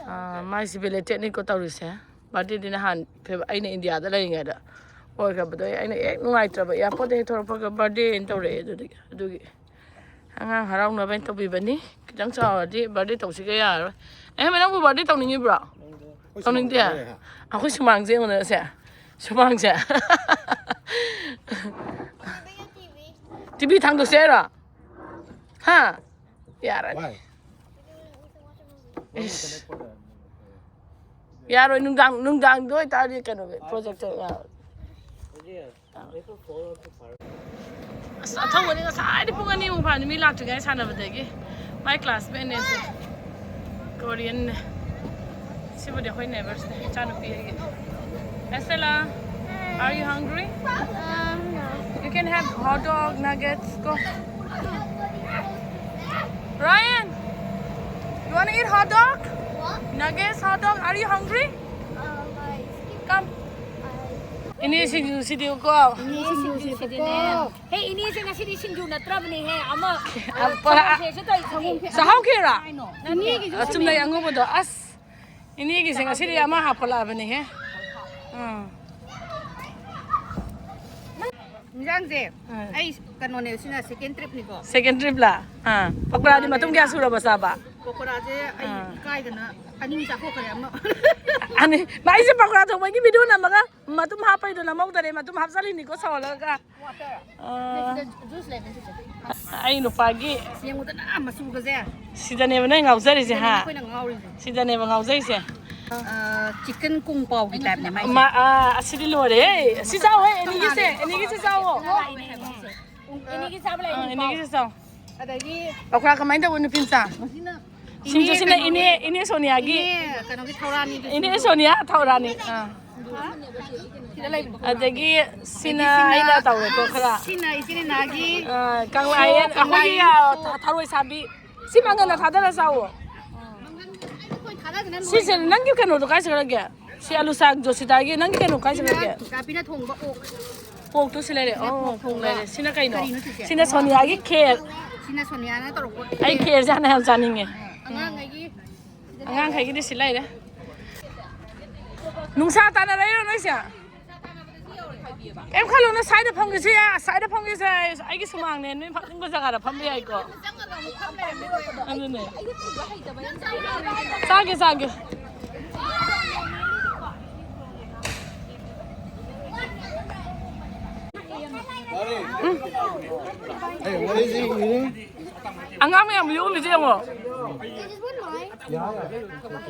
ꯑꯥ, ꯃꯥꯏꯁꯤ belated ꯅꯤꯀꯣ ꯇꯧꯔꯤꯁꯦ꯫ Birthdayꯗꯤ ꯅꯍꯥꯟ Feb- ꯑꯩꯅ ꯏꯟꯗꯤꯌꯥꯗ ꯂꯩꯔꯤꯉꯩꯗ ꯑꯣꯏꯈ꯭ꯔꯕꯗꯣ꯫ ꯑꯩꯅ ꯍꯦꯛ ꯅꯨꯡꯉꯥꯏꯇ꯭ꯔꯕ, airportꯇ ꯍꯦꯛ ꯊꯣꯛꯂꯛꯄꯒ birthdayꯅ ꯇꯧꯔꯛꯑꯦ꯫ ꯑꯗꯨꯗꯒꯤ ꯑꯗꯨꯒꯤ ꯑꯉꯥꯡ ꯍꯔꯥꯎꯅꯕꯅ ꯇꯧꯕꯤꯕꯅꯤ꯫ ꯈꯤꯇꯪ ꯆꯥꯎꯔꯗꯤ birthday ꯇꯧꯁꯤꯒ ꯌꯥꯔꯔꯣꯏ꯫ ꯑꯍꯦꯝꯕ, ꯅꯪꯕꯨ birthday ꯇꯧꯅꯤꯡꯉꯤꯕ꯭ꯔꯣ? ꯇꯧꯅꯤꯡꯗꯦ? ꯑꯩꯈꯣꯏ ꯁꯨꯃꯥꯡꯁꯦ ꯌꯦꯡꯉꯨꯅꯦ, ꯁꯦ꯫ ꯁꯨꯃꯥꯡꯁꯦ꯫ ꯇꯤꯚꯤ ꯊꯥꯡꯗꯣꯛꯁꯦ ꯍꯥꯏꯔꯣ? ꯍꯥ? ꯌꯥꯔꯅꯤ꯫ Why? Why not connect for the, uh, ꯌꯥꯔꯣꯏ, ꯅꯨꯡꯗꯥꯡ, ꯅꯨꯡꯗꯥꯡꯗ ꯑꯣꯏꯇꯥꯔꯗꯤ ꯀꯩꯅꯣ, projector ꯌꯥꯔꯣꯏ꯫ ꯑꯁ, ꯑꯊꯧꯕꯅꯤ ꯉꯁꯥꯏꯗꯤ ꯄꯨꯡ ꯑꯅꯤꯃꯨꯛ ꯐꯥꯅꯤ ꯃꯤ ꯂꯥꯛꯇ꯭ꯔꯤꯉꯩ ꯁꯥꯟꯅꯕꯗꯒꯤ꯫ My classmateꯅꯦ ꯁꯦ꯫ Koreanꯅꯦ꯫ ꯁꯤꯕꯨꯗꯤ ꯑꯩꯈꯣꯏ neighborsꯅꯦ, ꯏꯆꯥꯅꯨꯄꯤ ꯑꯩꯒꯤ꯫ Estella, are you hungry? You can have hot dog, nuggets, go. Ryan, you wanna eat hot dog? Nuggets, hot dog. Are you hungry? Come. ꯏꯅꯦ ꯁꯤꯡꯖꯨꯁꯤꯗꯤꯀꯣ꯫ ꯏꯅꯦ ꯁꯤꯡꯖꯨꯁꯤꯗꯤꯅꯦ꯫ ꯍꯦ, ꯏꯅꯦꯁꯦ ꯉꯁꯤꯗꯤ ꯁꯤꯡꯖꯨ ꯅꯠꯇ꯭ꯔꯕꯅꯦ ꯍꯦ꯫ ꯑꯃ, ꯑ, ꯄꯣꯔꯥ-, ꯁꯪꯒꯣꯝ ꯈꯦꯔꯁꯨ ꯇꯧꯔꯤꯁꯤꯗꯤ꯫ ꯆꯥꯍꯧꯈꯤꯔꯥ? ꯀꯩꯅꯣ? ꯏꯅꯦꯒꯤꯁꯨ ꯑ, ꯆꯨꯝꯅꯩ ꯑꯉꯧꯕꯗꯣ꯫ ꯑꯁ, ꯏꯅꯦꯒꯤꯁꯦ ꯉꯁꯤꯗꯤ ꯑꯃ ꯍꯥꯞꯀꯠꯂꯛꯑꯕꯅꯦꯍꯦ꯫ ꯑꯥ꯫ ꯏꯟꯖꯥꯡꯁꯦ ꯑꯥ꯫ ꯑꯩ ꯀꯩꯅꯣꯅꯦ, ꯁꯤꯅ second tripꯅꯤꯀꯣ꯫ Second tripꯂꯥ? ꯑꯥ꯫ ꯄꯀꯣꯔꯥꯗꯤ ꯃꯇꯨꯡ ꯀꯌꯥ ꯁꯨꯔꯕ ꯆꯥꯕ? ꯄꯀꯣꯔꯥꯁꯦ ꯑꯩ ꯑꯥ꯫ ꯏꯀꯥꯏꯗꯅ ꯑꯅꯤ ꯆꯥꯊꯣꯛꯈ꯭ꯔꯦ ꯑꯃ꯫ ꯑꯅꯤ꯫ ꯃꯥ ꯑꯩꯁꯦ ꯄꯀꯣꯔꯥ ꯊꯣꯡꯕꯒꯤ video ꯅꯝꯃꯒ ꯃꯇꯨꯝ ꯍꯥꯞꯄꯩꯗꯣ ꯅꯝꯍꯧꯗꯔꯦ, ꯃꯇꯨꯝ ꯍꯥꯞꯆꯜꯂꯤꯅꯤꯀꯣ ꯁꯧꯍꯜꯂꯒ꯫ ꯑꯥ꯫ ꯁꯤꯗ juice ꯂꯩꯕꯅꯦ, ꯆꯤꯆꯦ꯫ ꯑꯁ, ꯑꯩ ꯅꯨꯄꯥꯒꯤ ꯌꯦꯡꯉꯨꯗꯅ, ꯃꯆꯨꯒꯁꯦ꯫ ꯁꯤꯗꯅꯦꯕ ꯅꯣꯏ ꯉꯥꯎꯖꯔꯤꯁꯦ, ꯁꯤꯗꯅꯦ ꯍꯥ? ꯑꯩꯈꯣꯏꯅ ꯉꯥꯎꯔꯤꯁꯦ꯫ ꯁꯤꯗꯅꯦꯕ ꯉꯥꯎꯖꯩꯁꯦ꯫ ꯑꯥ, chicken ꯀꯣꯡ ꯄꯥꯎꯒꯤ typeꯅꯦ ꯃꯥꯏꯁꯦ꯫ ꯃꯥ-, ꯑꯥ, ꯑꯁꯤꯗꯤ ꯂꯣꯏꯔꯦ꯫ ꯁꯤ ꯆꯥꯎꯍꯦ, ꯑꯦꯅꯤꯒꯤꯁꯦ, ꯑꯦꯅꯤꯒꯤꯁꯦ ꯆꯥꯎꯍꯣ꯫ ꯏꯅꯦꯒꯤꯁꯦ ꯆꯥꯕ ꯑꯥ, ꯂꯩ, ꯑꯦꯅꯤꯒꯤꯁꯦ ꯆꯥꯎ꯫ ꯑꯗꯒꯤ ꯄꯀꯣꯔꯥ ꯀꯃꯥꯏꯅ ꯇꯧꯕ, ꯅꯨꯄꯤ ꯃꯆꯥ? ꯁꯤꯅ ꯁꯤꯡꯖꯨꯁꯤꯅ ꯏꯅꯦ ꯀꯩꯅꯣꯒꯤ, ꯏꯅꯦ, ꯏꯅꯦ ꯁꯣꯅꯤꯌꯥꯒꯤ꯫ ꯏꯅꯦ ꯀꯩꯅꯣꯒꯤ ꯊꯧꯔꯥꯅꯤꯗꯨ ꯏꯅꯦ ꯁꯤꯡꯖꯨ꯫ ꯁꯣꯅꯤꯌꯥ ꯊꯧꯔꯥꯅꯤ꯫ ꯑꯥ꯫ ꯁꯤꯗ ꯂꯩꯕꯅꯤ꯫ ꯑꯗꯒꯤ ꯁꯤꯅ ꯑꯗꯒꯤ ꯁꯤꯅ ꯑꯩꯅ ꯇꯧꯔꯦꯀꯣ ꯈꯔ꯫ ꯁꯤꯅ ꯏꯆꯤꯟ ꯏꯅꯥꯒꯤ ꯑꯥ, ꯀꯪꯂꯥꯌꯦꯟ, ꯀꯪꯂꯥꯌꯦꯟ꯫ ꯑꯩꯈꯣꯏꯒꯤ, ꯑꯥ, ꯊ-, ꯊꯔꯣꯏ ꯁꯥꯕꯤ꯫ ꯁꯤ ꯃꯪꯒꯟꯗ ꯊꯥꯗꯔ ꯆꯥꯎꯋꯣ꯫ ꯁꯤꯁꯦ ꯅꯪꯒꯤ ꯀꯩꯅꯣꯗꯣ ꯀꯥꯏ ꯆꯠꯈ꯭ꯔꯒꯦ? ꯁꯤ ꯑꯂꯨ ꯁꯥꯛ ꯖꯣꯁꯤꯇꯥꯒꯤ ꯅꯪꯒꯤ ꯀꯩꯅꯣ ꯀꯥꯏ ꯆꯠꯈ꯭ꯔꯒꯦ? ꯀꯥꯄꯤꯅ ꯊꯣꯡꯕ ꯑꯣꯛ꯫ ꯄꯣꯛꯇꯣ ꯁꯤ ꯂꯩꯔꯦ꯫ ꯁꯤꯅ ꯑꯣ, ꯄꯣꯛ ꯄꯣꯛ ꯊꯣꯡꯕ꯫ ꯂꯩꯔꯦ꯫ ꯁꯤꯅ ꯀꯩꯅꯣ? ꯀꯔꯤꯅꯣ ꯁꯤꯁꯦ? ꯁꯤꯅ ꯁꯣꯅꯤꯌꯥꯒꯤ ꯈꯦꯔ꯫ ꯁꯤꯅ ꯁꯣꯅꯤꯌꯥꯅ ꯇꯧꯔꯛꯄ ꯑꯩ ꯈꯦꯔ꯫ ꯈꯦꯔꯁꯦ ꯍꯥꯟꯅ ꯌꯥꯝ ꯆꯥꯅꯤꯡꯉꯦ꯫ ꯑꯉꯥꯡꯈꯩꯒꯤ꯫ ꯑꯉꯥꯡꯈꯩꯒꯤꯗꯤ ꯁꯤ ꯂꯩꯔꯦ꯫ ꯅꯨꯡꯁꯥ ꯇꯥꯟꯅꯔꯛꯏꯔꯣ ꯅꯣꯏꯁꯦ? ꯀꯩꯝ ꯈꯜꯂꯨꯅꯨ, ꯁ꯭ꯋꯥꯏꯗ ꯐꯝꯒꯦꯁꯨ ꯌꯥꯏ, ꯁ꯭ꯋꯥꯏꯗ ꯐꯝꯒꯦꯁꯨ ꯌꯥꯏ꯫ ꯑꯩꯒꯤ ꯁꯨꯃꯥꯡꯅꯦ, ꯅꯣꯏ ꯐꯝꯅꯤꯡꯕ ꯖꯒꯥꯗ ꯐꯝꯕ ꯌꯥꯏꯀꯣ꯫ ꯑꯗꯨꯅꯦ꯫ ꯆꯥꯒꯦ, ꯆꯥꯒꯦ꯫ Hey, what is he eating? ꯑꯉꯥꯡ ꯃꯌꯥꯝ ꯌꯣꯝꯃꯤꯁꯦ ꯌꯦꯡꯉꯣ꯫ Yeah, yeah.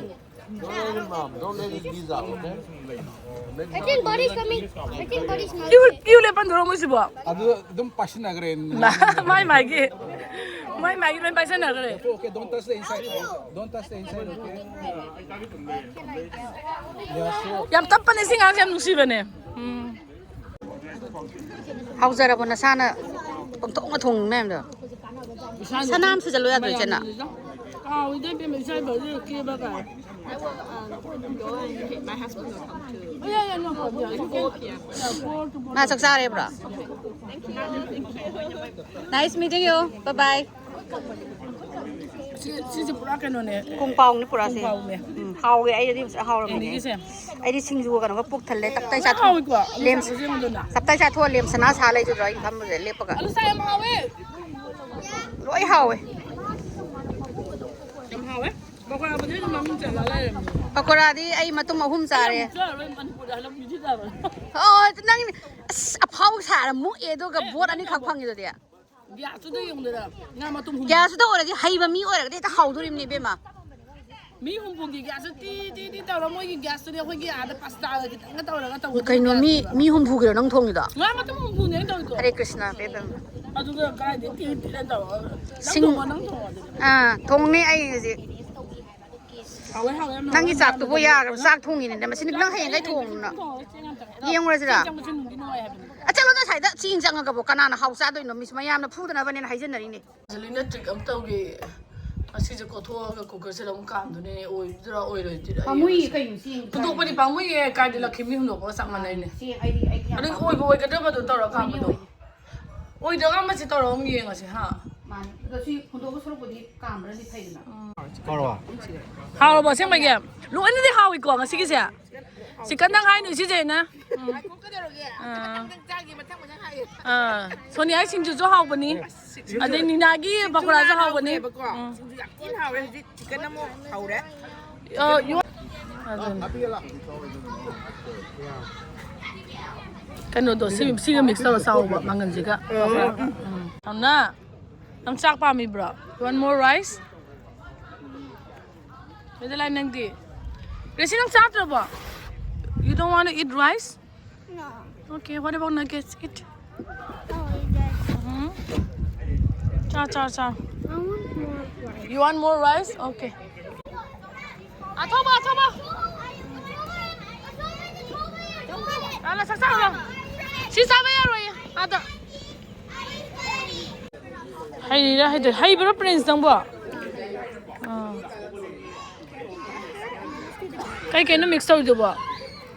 Don't let him, um, don't let him ease out, okay? I think Buddy's coming. I think Buddy's not. ꯀ꯭ꯌꯨ, ꯀ꯭ꯌꯨ ꯂꯦꯞꯄꯟꯗ꯭ꯔꯣ ꯃꯣꯏꯁꯤꯕꯣ? ꯑꯗꯨ ꯑꯗꯨꯝ ꯄꯥꯏꯁꯤꯟꯅꯈ꯭ꯔꯦ꯫ ꯃꯥꯏ ꯃꯥꯏꯒꯤ, ꯃꯥꯏ ꯃꯥꯏꯒꯤ ꯂꯣꯏ ꯄꯥꯏꯁꯟꯅꯈ꯭ꯔꯦ꯫ Okay, don't touch the inside. Don't touch the inside, okay? Yeah, sure. ꯌꯥꯝ ꯇꯞꯄꯅꯦ ꯁꯤ ꯉꯥꯡꯁꯦ, ꯌꯥꯝ ꯅꯨꯡꯁꯤꯕꯅꯦ꯫ ꯎꯝ꯫ ꯍꯥꯎꯖꯔꯕꯣ ꯅꯁꯥꯅ ꯄꯪꯊꯣꯡꯅ ꯊꯣꯡꯉꯤ ꯃꯌꯥꯝꯗꯣ? ꯏꯁꯥꯅ ꯁꯅꯥ ꯑꯃ ꯁꯨꯖꯜꯂꯨ ꯌꯥꯗ꯭ꯔꯣ, ꯏꯆꯦꯅ? ꯃꯌꯥꯝꯅ ꯀꯥꯎꯏꯗ ꯏꯕꯦꯝꯃ, ꯏꯆꯥ ꯏꯕꯥꯁꯤ ꯀꯦꯕ ꯀꯥꯏ꯫ I will, um, go and my husband will come too. Oh, yeah, yeah, no problem. Yeah, you can, yeah, four to four. ꯃꯥ ꯆꯥꯛ ꯆꯥꯔꯦꯕ꯭ꯔꯣ? Thank you. Thank you. Nice meeting you. Bye bye. ꯁꯤ, ꯁꯤꯁꯦ ꯄꯨꯔꯥ ꯀꯩꯅꯣꯅꯦ꯫ ꯀꯣꯡꯄꯥꯎꯅꯦ ꯄꯨꯔꯥꯁꯦ꯫ ꯀꯣꯡꯄꯥꯎꯅꯦ꯫ ꯎꯝ, ꯍꯥꯎꯋꯦ꯫ ꯑꯩꯗꯤ ꯍꯧꯖꯤꯛ ꯍꯥꯎꯔꯝꯃꯤꯅꯦ꯫ ꯑꯦꯅꯤꯒꯤꯁꯦ꯫ ꯑꯩꯗꯤ ꯁꯤꯡꯖꯨꯒ ꯀꯩꯅꯣꯒ ꯄꯨꯛ ꯊꯜꯂꯦ꯫ ꯇꯞꯇꯥꯏ ꯂꯣꯏ ꯆꯥꯊꯣꯛ-, ꯍꯥꯎꯋꯤꯀꯣ꯫ ꯑꯂꯨ ꯂꯦꯝ-, ꯁꯥꯛꯁꯦ ꯌꯦꯡꯉꯨꯗꯅ꯫ ꯇꯞꯇꯥꯏ ꯆꯥꯊꯣꯛꯑ ꯂꯦꯝꯁꯅꯥ ꯁꯥ ꯂꯩꯖꯗ꯭ꯔꯣ ꯑꯩꯅ ꯐꯝꯕꯁꯦ ꯂꯦꯞꯄꯒ? ꯑꯂꯨ ꯁꯥꯛ ꯌꯥꯝ ꯍꯥꯎꯋꯦ꯫ ꯂꯣꯏ ꯍꯥꯎꯋꯦ꯫ ꯌꯥꯝ ꯍꯥꯎꯋꯦ꯫ ꯄꯀꯣꯔꯥꯕꯨꯗꯤ ꯑꯗꯨꯝ ꯃꯃꯤꯡ ꯆꯠꯂ ꯂꯩꯔꯕꯅꯤ꯫ ꯄꯀꯣꯔꯥꯗꯤ ꯑꯩ ꯃꯇꯨꯝ ꯑꯍꯨꯝ ꯆꯥꯔꯦ꯫ ꯑꯩ ꯑꯃꯨꯛ ꯆꯥꯔꯔꯣꯏ, ꯃꯅꯤꯄꯨꯔꯗ ꯍꯜꯂꯛꯄ ꯃꯤꯗꯤ ꯆꯥꯔꯣꯏ꯫ ꯑꯣ, ꯅꯪ ꯑꯁ ꯑꯐꯥꯎ ꯁꯥꯔ ꯃꯨꯛꯑꯦ, ꯑꯗꯨꯒ ꯑꯦ, ꯕꯣꯠ ꯅꯪ ꯑꯅꯤꯈꯛ ꯌꯥꯝ ꯐꯪꯉꯤꯗꯨꯗꯤ꯫ ꯒ꯭ꯌꯥꯁꯇꯨꯗ ꯌꯦꯡꯉꯨꯗꯅ, ꯉꯥ ꯃꯇꯨꯝ ꯍꯨꯝꯐꯨ꯫ ꯒ꯭ꯌꯥꯁꯇꯨꯗ ꯑꯣꯏꯔꯗꯤ ꯍꯩꯕ ꯃꯤ ꯑꯣꯏꯔꯒꯗꯤ ꯍꯦꯛꯇ ꯍꯥꯎꯗꯣꯔꯤꯕꯅꯤ ꯏꯕꯦꯝꯃ꯫ ꯃꯤ ꯍꯨꯝꯐꯨꯒꯤ ꯒ꯭ꯌꯥꯁꯇꯨ ꯇꯤ ꯇꯤ ꯇꯤ ꯇꯧꯔ, ꯃꯣꯏꯒꯤ ꯒ꯭ꯌꯥꯁꯇꯨꯗꯤ ꯑꯩꯈꯣꯏꯒꯤ ꯑꯥꯗ ꯄꯥꯁꯇꯥꯒ ꯈꯤꯇꯪꯒ ꯇꯧꯔꯒ ꯇꯧꯕꯗꯨ ꯀꯩꯅꯣ, ꯃꯤ, ꯒ꯭ꯌꯥꯁꯅꯦꯕ꯫ ꯃꯤ ꯍꯨꯝꯐꯨꯒꯤꯔꯣ ꯅꯪ ꯊꯣꯡꯉꯤꯗꯣ? ꯉꯥ ꯃꯇꯨꯝ ꯍꯨꯝꯐꯨꯅꯦ ꯑꯩꯅ ꯇꯧꯔꯤꯗꯣ꯫ ꯍꯔꯦ ꯀ꯭ꯔꯤꯁꯅ, ꯏꯕꯦꯝꯃ꯫ ꯑꯗꯨꯒ ꯀꯥꯏꯗꯩ ꯇꯤ ꯇꯤ ꯇꯧꯔꯒ ꯅꯪ ꯁꯤꯡ-, ꯊꯣꯡꯉꯣ, ꯅꯪ ꯊꯣꯡꯉꯣ ꯑꯗꯨꯗꯤ꯫ ꯑꯥ, ꯊꯣꯡꯅꯤ ꯑꯩ ꯍꯧꯖꯤꯛ꯫ ꯍꯥꯎꯋꯦ, ꯍꯥꯎꯋꯦ, ꯌꯥꯝ ꯅꯪꯒꯤ ꯍꯥꯎꯋꯦ, ꯆꯥꯛꯇꯨꯕꯨ ꯌꯥꯝꯅ ꯌꯥꯈ꯭ꯔꯕ? ꯐꯖꯅ꯫ ꯆꯥꯛ ꯊꯣꯡꯉꯤꯅꯤꯅꯦ꯫ ꯃꯁꯤ ꯅꯪ ꯍꯌꯦꯡꯈꯩ ꯊꯣꯡꯉꯨꯅ꯫ ꯊꯣꯡꯉꯣ, ꯆꯦꯡ ꯌꯥꯝ ꯆꯪꯉꯦ꯫ ꯑꯗꯣ ꯌꯦꯡꯉꯨꯔꯁꯤꯔꯥ? ꯆꯦꯡ ꯆꯪꯕꯁꯦ ꯅꯨꯡꯗꯤ ꯅꯨꯡꯉꯥꯏ ꯍꯥꯏꯕꯅꯤ꯫ ꯑ, ꯆꯠꯂꯣꯗ ꯁ꯭ꯋꯥꯏꯗ ꯆꯦꯡ ꯆꯪꯉꯒꯕꯨ ꯀꯅꯥꯅ ꯍꯥꯎ ꯆꯥꯗꯣꯏꯅꯣ? ꯃꯤꯁ ꯃꯌꯥꯝꯅ ꯐꯨꯗꯅꯕꯅꯦꯅ ꯍꯥꯏꯖꯟꯅꯔꯤꯅꯦ꯫ ꯑꯦꯟꯖꯦꯂꯤꯅ ꯇ꯭ꯔꯤꯛ ꯑꯃ ꯇꯧꯒꯦ꯫ ꯑꯁꯤꯁꯦ ꯀꯣꯊꯣꯛꯑꯒ ꯀꯨꯀꯔꯁꯤꯗ ꯑꯃꯨꯛ ꯀꯥꯝꯗꯣꯏꯅꯦ, ꯑꯣꯏꯗꯣꯏꯔꯥ ꯑꯣꯏꯔꯣꯏꯗꯣꯏꯔꯥ ꯄꯥꯝꯃꯨꯏꯌꯦ ꯌꯦꯡꯉꯁꯤ꯫ ꯀꯩꯅꯣ ꯆꯦꯡ ꯍꯨꯟꯗꯣꯛꯄꯗꯤ ꯄꯥꯝꯃꯨꯏꯌꯦ, ꯀꯥꯏꯗꯤ ꯂꯛꯈꯤꯃꯤ ꯍꯨꯟꯗꯣꯛꯄꯒ ꯆꯞ ꯃꯥꯟꯅꯩꯅꯦ꯫ ꯆꯦꯡ ꯑꯩꯗꯤ ꯑꯩꯗꯤ ꯌꯥꯝ ꯑꯗꯨ ꯄꯥꯝꯃꯨꯏ꯫ ꯑꯣꯏꯕ ꯑꯣꯏꯒꯗꯕꯗꯣ ꯇꯧꯔ ꯀꯥꯝꯕꯗꯣ꯫ ꯑꯣꯏꯗ꯭ꯔꯒ ꯑꯃꯁꯦ ꯇꯧꯔꯒ ꯑꯃꯨꯛ ꯌꯦꯡꯉꯁꯦ ꯍꯥ꯫ ꯃꯥꯅꯤ꯫ ꯑꯗꯣ ꯁꯤ ꯍꯨꯟꯗꯣꯛꯄ ꯁꯔꯨꯛꯄꯨꯗꯤ ꯀꯥꯝꯕꯅꯗꯤ ꯐꯩꯗꯅ꯫ ꯍꯥꯎꯔꯕ? ꯍꯥꯎꯔꯕꯣ ꯑꯁꯦꯡꯕꯒꯤ? ꯂꯣꯏꯅꯗꯤ ꯍꯥꯎꯏꯀꯣ ꯉꯁꯤꯒꯤꯁꯦ꯫ ꯆꯤꯛꯀꯟꯗꯪ ꯍꯥꯏꯅꯨ ꯁꯤꯁꯦ ꯑꯩꯅ꯫ ꯎꯝ꯫ ꯉꯥꯏꯈꯣ, ꯀꯩꯗꯧꯔꯒꯦ? ꯑꯥ꯫ ꯃꯊꯪ ꯃꯊꯪ ꯆꯥꯒꯦ, ꯃꯊꯪ ꯃꯊꯪ ꯍꯥꯏꯌꯦ꯫ ꯑꯥ꯫ ꯁꯣꯅꯤꯌꯥꯒꯤ ꯁꯤꯡꯖꯨꯁꯨ ꯍꯥꯎꯕꯅꯤ꯫ ꯑꯗꯩ ꯅꯤꯅꯥꯒꯤ ꯄꯀꯣꯔꯥꯁꯨ ꯍꯥꯎꯕꯅꯤ꯫ ꯍꯥꯎꯋꯦꯕꯀꯣ꯫ ꯎꯝ꯫ ꯁꯤꯡꯖꯨ ꯌꯥꯝ ꯊꯤꯅ ꯍꯥꯎꯔꯦ꯫ ꯍꯧꯖꯤꯛ ꯆꯤꯛꯀꯟ ꯑꯃꯨꯛ ꯍꯧꯔꯦ꯫ ꯑ, ꯌꯣ-, ꯑꯗꯨꯅꯤ꯫ ꯀꯩꯅꯣꯗꯣ ꯁꯤ-, ꯁꯤꯒ ꯃꯤꯛꯁ ꯇꯧꯔ ꯆꯥꯎꯕ ꯃꯪꯒꯟꯁꯤꯒ꯫ ꯎꯝ꯫ ꯊꯝꯅ, ꯅꯪ ꯆꯥꯛ ꯄꯥꯝꯃꯤꯕ꯭ꯔꯣ? You want more rice? ꯃꯦꯗꯂꯥꯏꯟ, ꯅꯪꯗꯤ? ꯔꯦꯁꯤ, ꯅꯪ ꯆꯥꯗ꯭ꯔꯕꯣ? You don't want to eat rice? No. Okay, what about nuggets? Eat. Oh, yes. ꯎꯝ꯫ ꯆꯥ, ꯆꯥ, ꯆꯥ꯫ I want more rice. You want more rice? Okay. ꯑꯊꯧꯕ, ꯑꯊꯧꯕ꯫ ꯂꯥꯛꯑꯣ, ꯆꯥꯛ ꯆꯥꯔꯨꯔꯣ꯫ ꯁꯤ ꯆꯥꯕ ꯌꯥꯔꯣꯏꯌꯦ꯫ ꯑꯥꯗ꯫ ꯍꯩꯔꯤꯔꯥ ꯍꯩꯇ꯭ꯔꯤꯔꯥ? ꯍꯩꯕ꯭ꯔꯣ, ꯄ꯭ꯔꯤꯟꯁ, ꯅꯪꯕꯣ? ꯑꯥ꯫ ꯀꯩ ꯀꯩꯅꯣ ꯃꯤꯛꯁ ꯇꯧꯔꯤꯗꯨꯕꯣ?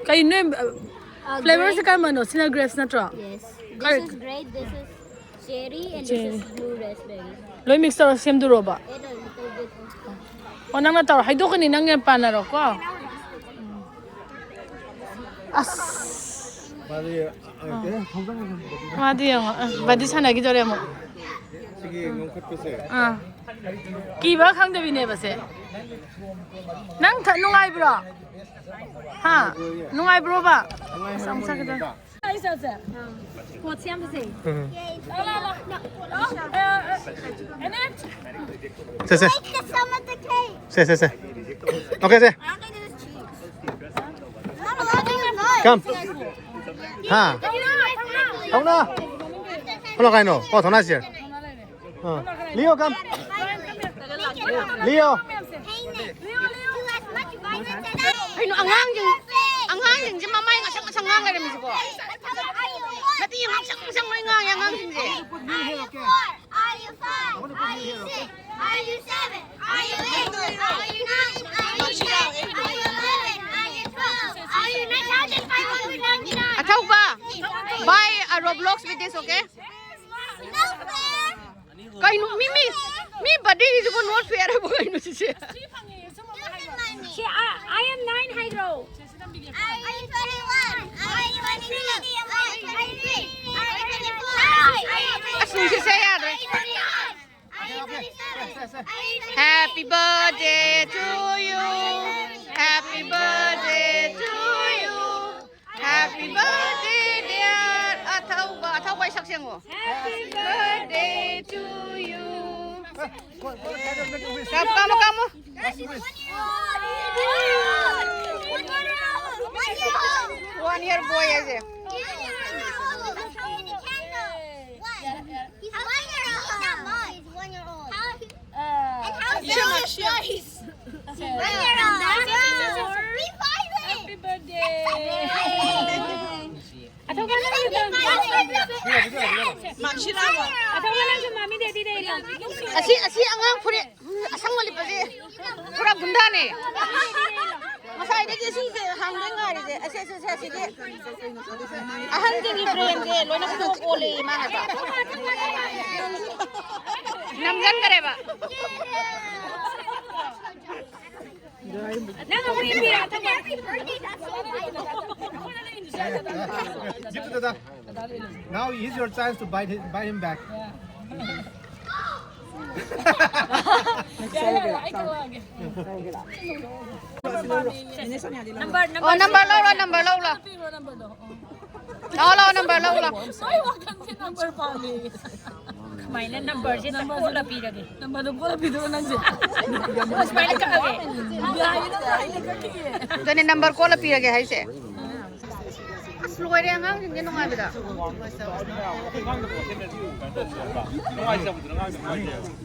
ꯀꯩ ꯅꯣꯏ, ꯑ, ꯐ꯭ꯂꯦꯚꯔꯁꯦ grape. ꯀꯔꯝꯕꯅꯣ? ꯁꯤꯅ ꯒ꯭ꯔꯦꯞꯁ ꯅꯠꯇ꯭ꯔꯣ? Yes. ꯀꯔꯤ? This is grape, this is cherry, and this cherry. Is blueberry. ꯂꯣꯏ ꯃꯤꯛꯁ ꯇꯧꯔ ꯁꯦꯝꯗꯣꯔꯣꯕ? ꯑꯣ, ꯅꯪꯅ ꯇꯧꯔꯣ꯫ ꯍꯩꯗꯣꯛꯀꯅꯤ, ꯅꯪ ꯌꯥꯝ ꯄꯥꯟꯅꯔꯣꯀꯣ꯫ ꯑꯁ꯫ ꯃꯥꯗꯤ, ꯑ, ꯀꯩ ꯊꯧꯖꯪ ꯃꯥꯗꯤ ꯌꯦꯡꯉꯣ꯫ ꯑ, ꯕꯗꯤ ꯁꯥꯟꯅꯈꯤꯗꯣꯔꯦ ꯑꯃꯨꯛ꯫ ꯁꯤꯒꯤ ꯉꯧꯈꯠꯄꯁꯦ꯫ ꯑꯥ꯫ ꯀꯤꯕ ꯈꯪꯗꯕꯤꯅꯦꯕ ꯁꯦ꯫ ꯅꯪ ꯊ-, ꯅꯨꯡꯉꯥꯏꯕ꯭ꯔꯣ? ꯍꯥ? ꯅꯨꯡꯉꯥꯏꯕ꯭ꯔꯣꯕ? ꯅꯨꯡꯉꯥꯏ ꯑꯁ, ꯑꯃꯨꯛ ꯍꯥꯏꯔꯝꯃꯣꯏꯅꯦ ꯆꯠꯈꯤꯗꯣꯔꯦ꯫ ꯅꯨꯄꯥ꯫ ꯑꯩ ꯆꯠꯁꯦ꯫ ꯎꯝ꯫ ꯀꯣꯠꯁꯦ ꯌꯥꯝ ꯐꯖꯩ꯫ ꯎꯝ꯫ ꯂꯥ, ꯂꯥ, ꯂꯥ꯫ ꯑ, ꯑ, ꯑ, ꯑꯦꯅꯦꯠ꯫ ꯁꯦ, ꯁꯦ꯫ Take some of the cake. Say, say, say. Okay, say. Come. ꯍꯥ? ꯊꯧꯅꯥ꯫ ꯊꯧꯅꯥ ꯀꯥꯏꯅꯣ? ꯑꯣ, ꯊꯧꯅꯥꯁꯦ꯫ ꯑꯥ꯫ Leo, come. Leo. ꯀꯩꯅꯣ ꯑꯉꯥꯡꯁꯤꯡ, ꯑꯉꯥꯡꯁꯤꯡꯁꯦ ꯃꯃꯥꯏ ꯉꯁꯪ ꯉꯁꯪ ꯉꯥꯡ ꯂꯩꯔꯝꯃꯤꯁꯤꯕꯣ? ꯅꯠꯇꯦ, ꯉꯁꯪ ꯉꯁꯪ ꯂꯣꯏ ꯉꯥꯡꯉꯦ ꯑꯉꯥꯡꯁꯤꯡꯁꯦ꯫ Are you seven? Are you eight? Are you nine? Are you ten? Are you eleven? Are you twelve? Are you nine thousand five hundred ninety-nine? ꯑꯊꯧꯕ, buy a Roblox with this, okay? No fair. ꯀꯩꯅꯣ ꯃꯤ ꯃꯤ ꯃꯤ ꯕꯥꯔꯗꯦꯒꯤꯁꯤꯕꯨ not fair ꯍꯥꯏꯕ ꯀꯩꯅꯣ ꯁꯤꯁꯦ? ꯁꯤ, I, I am nine ꯍꯥꯏꯈ꯭ꯔꯣ? Are you twenty-one? Are you twenty-two? Are you twenty-three? Are you twenty-four? ꯑꯁ, ꯅꯨꯡꯁꯤꯠꯁꯦ ꯌꯥꯗ꯭ꯔꯦ꯫ Are you twenty-one? Are you twenty-seven? Are you twenty-eight? Happy birthday to you. Happy birthday to you. Happy birthday, dear. ꯑꯊꯧꯕ, ꯑꯊꯧꯕ ꯁꯛ ꯁꯦꯡꯉꯣ꯫ Happy birthday to you. ꯀꯥꯃꯣ, ꯀꯥꯃꯣ, ꯀꯥꯃꯣ꯫ One year boy ꯍꯥꯏꯁꯦ꯫ He's one year old. He's not mine. He's one year old. How? Uh, and how is it? One year old. Happy birthday. ꯑꯊꯧꯕ ꯅꯪꯁꯨ ꯃꯥꯃꯤ ꯗꯦꯗꯤꯗ ꯏꯜꯂꯣ꯫ ꯑꯁꯤ, ꯑꯁꯤ ꯑꯉꯥꯡ ꯐꯨꯔꯤꯠ ꯑꯁꯪꯕ ꯂꯤꯠꯄꯁꯦ ꯄꯨꯔꯥ ꯒꯨꯟꯗꯥꯅꯦ꯫ ꯉꯁꯥꯏꯗꯒꯤ ꯁꯤꯁꯦ ꯍꯥꯡꯗꯣꯏ ꯉꯥꯏꯔꯤꯁꯦ꯫ ꯑꯁꯤ, ꯑꯁꯤ, ꯑꯁꯤ, ꯑꯁꯤꯒꯤ ꯑꯍꯟꯁꯤꯡꯒꯤ ꯕ꯭ꯔꯦꯟꯁꯦ ꯂꯣꯏꯅ ꯐ꯭ꯂꯣꯞ ꯑꯣꯜꯂꯦ ꯃꯥ ꯍꯥꯏꯕ꯫ ꯅꯝꯁꯤꯟꯈꯔꯦꯕ꯫ ꯅꯪ ꯑꯃꯨꯛ ꯏꯟꯕꯤꯔꯣ, ꯑꯊꯧꯕ꯫ Give to Dada. Now is your chance to bite him, bite him back. Number, ꯑꯣ, ꯅꯝꯕꯔ ꯂꯧꯔꯣ, ꯅꯝꯕꯔ ꯂꯧꯔꯣ꯫ ꯄꯤꯔꯣ, ꯅꯝꯕꯔꯗꯣ꯫ ꯂꯥꯛꯑꯣ, ꯂꯥꯛꯑꯣ, ꯅꯝꯕꯔ ꯂꯧ, ꯂꯥꯛꯑꯣ꯫ ꯅꯣꯏ ꯋꯥꯈꯜꯁꯦ ꯅꯝꯕꯔ ꯄꯥꯝꯃꯦ꯫ ꯀꯃꯥꯏꯅ ꯅꯝꯕꯔꯁꯦ ꯅꯝꯕꯔꯁꯦ ꯀꯣꯜꯂ ꯄꯤꯔꯒꯦ꯫ ꯅꯝꯕꯔꯗꯣ ꯀꯣꯜꯂ ꯄꯤꯗꯣꯏꯔꯣ ꯅꯪꯁꯦ? ꯑꯣ, ꯁꯨꯃꯥꯏꯅ ꯀꯛꯑꯒꯦ꯫ ꯌꯥꯏꯌꯦ, ꯅꯪ ꯌꯥꯏꯌꯦ, ꯀꯛꯈꯤꯒꯦ꯫ ꯑꯗꯨꯅꯦ ꯅꯝꯕꯔ ꯀꯣꯜꯂ ꯄꯤꯔꯒꯦ ꯍꯥꯏꯁꯦ꯫ ꯑꯁ, ꯂꯣꯏꯔꯦ ꯑꯉꯥꯡꯁꯤꯡꯁꯦ ꯅꯨꯡꯉꯥꯏꯕꯗ꯫ ꯅꯨꯡꯉꯥꯏꯖꯕꯗꯨꯅ ꯑꯉꯥꯡꯁꯤꯡ ꯅꯨꯡꯉꯥꯏꯖꯩ꯫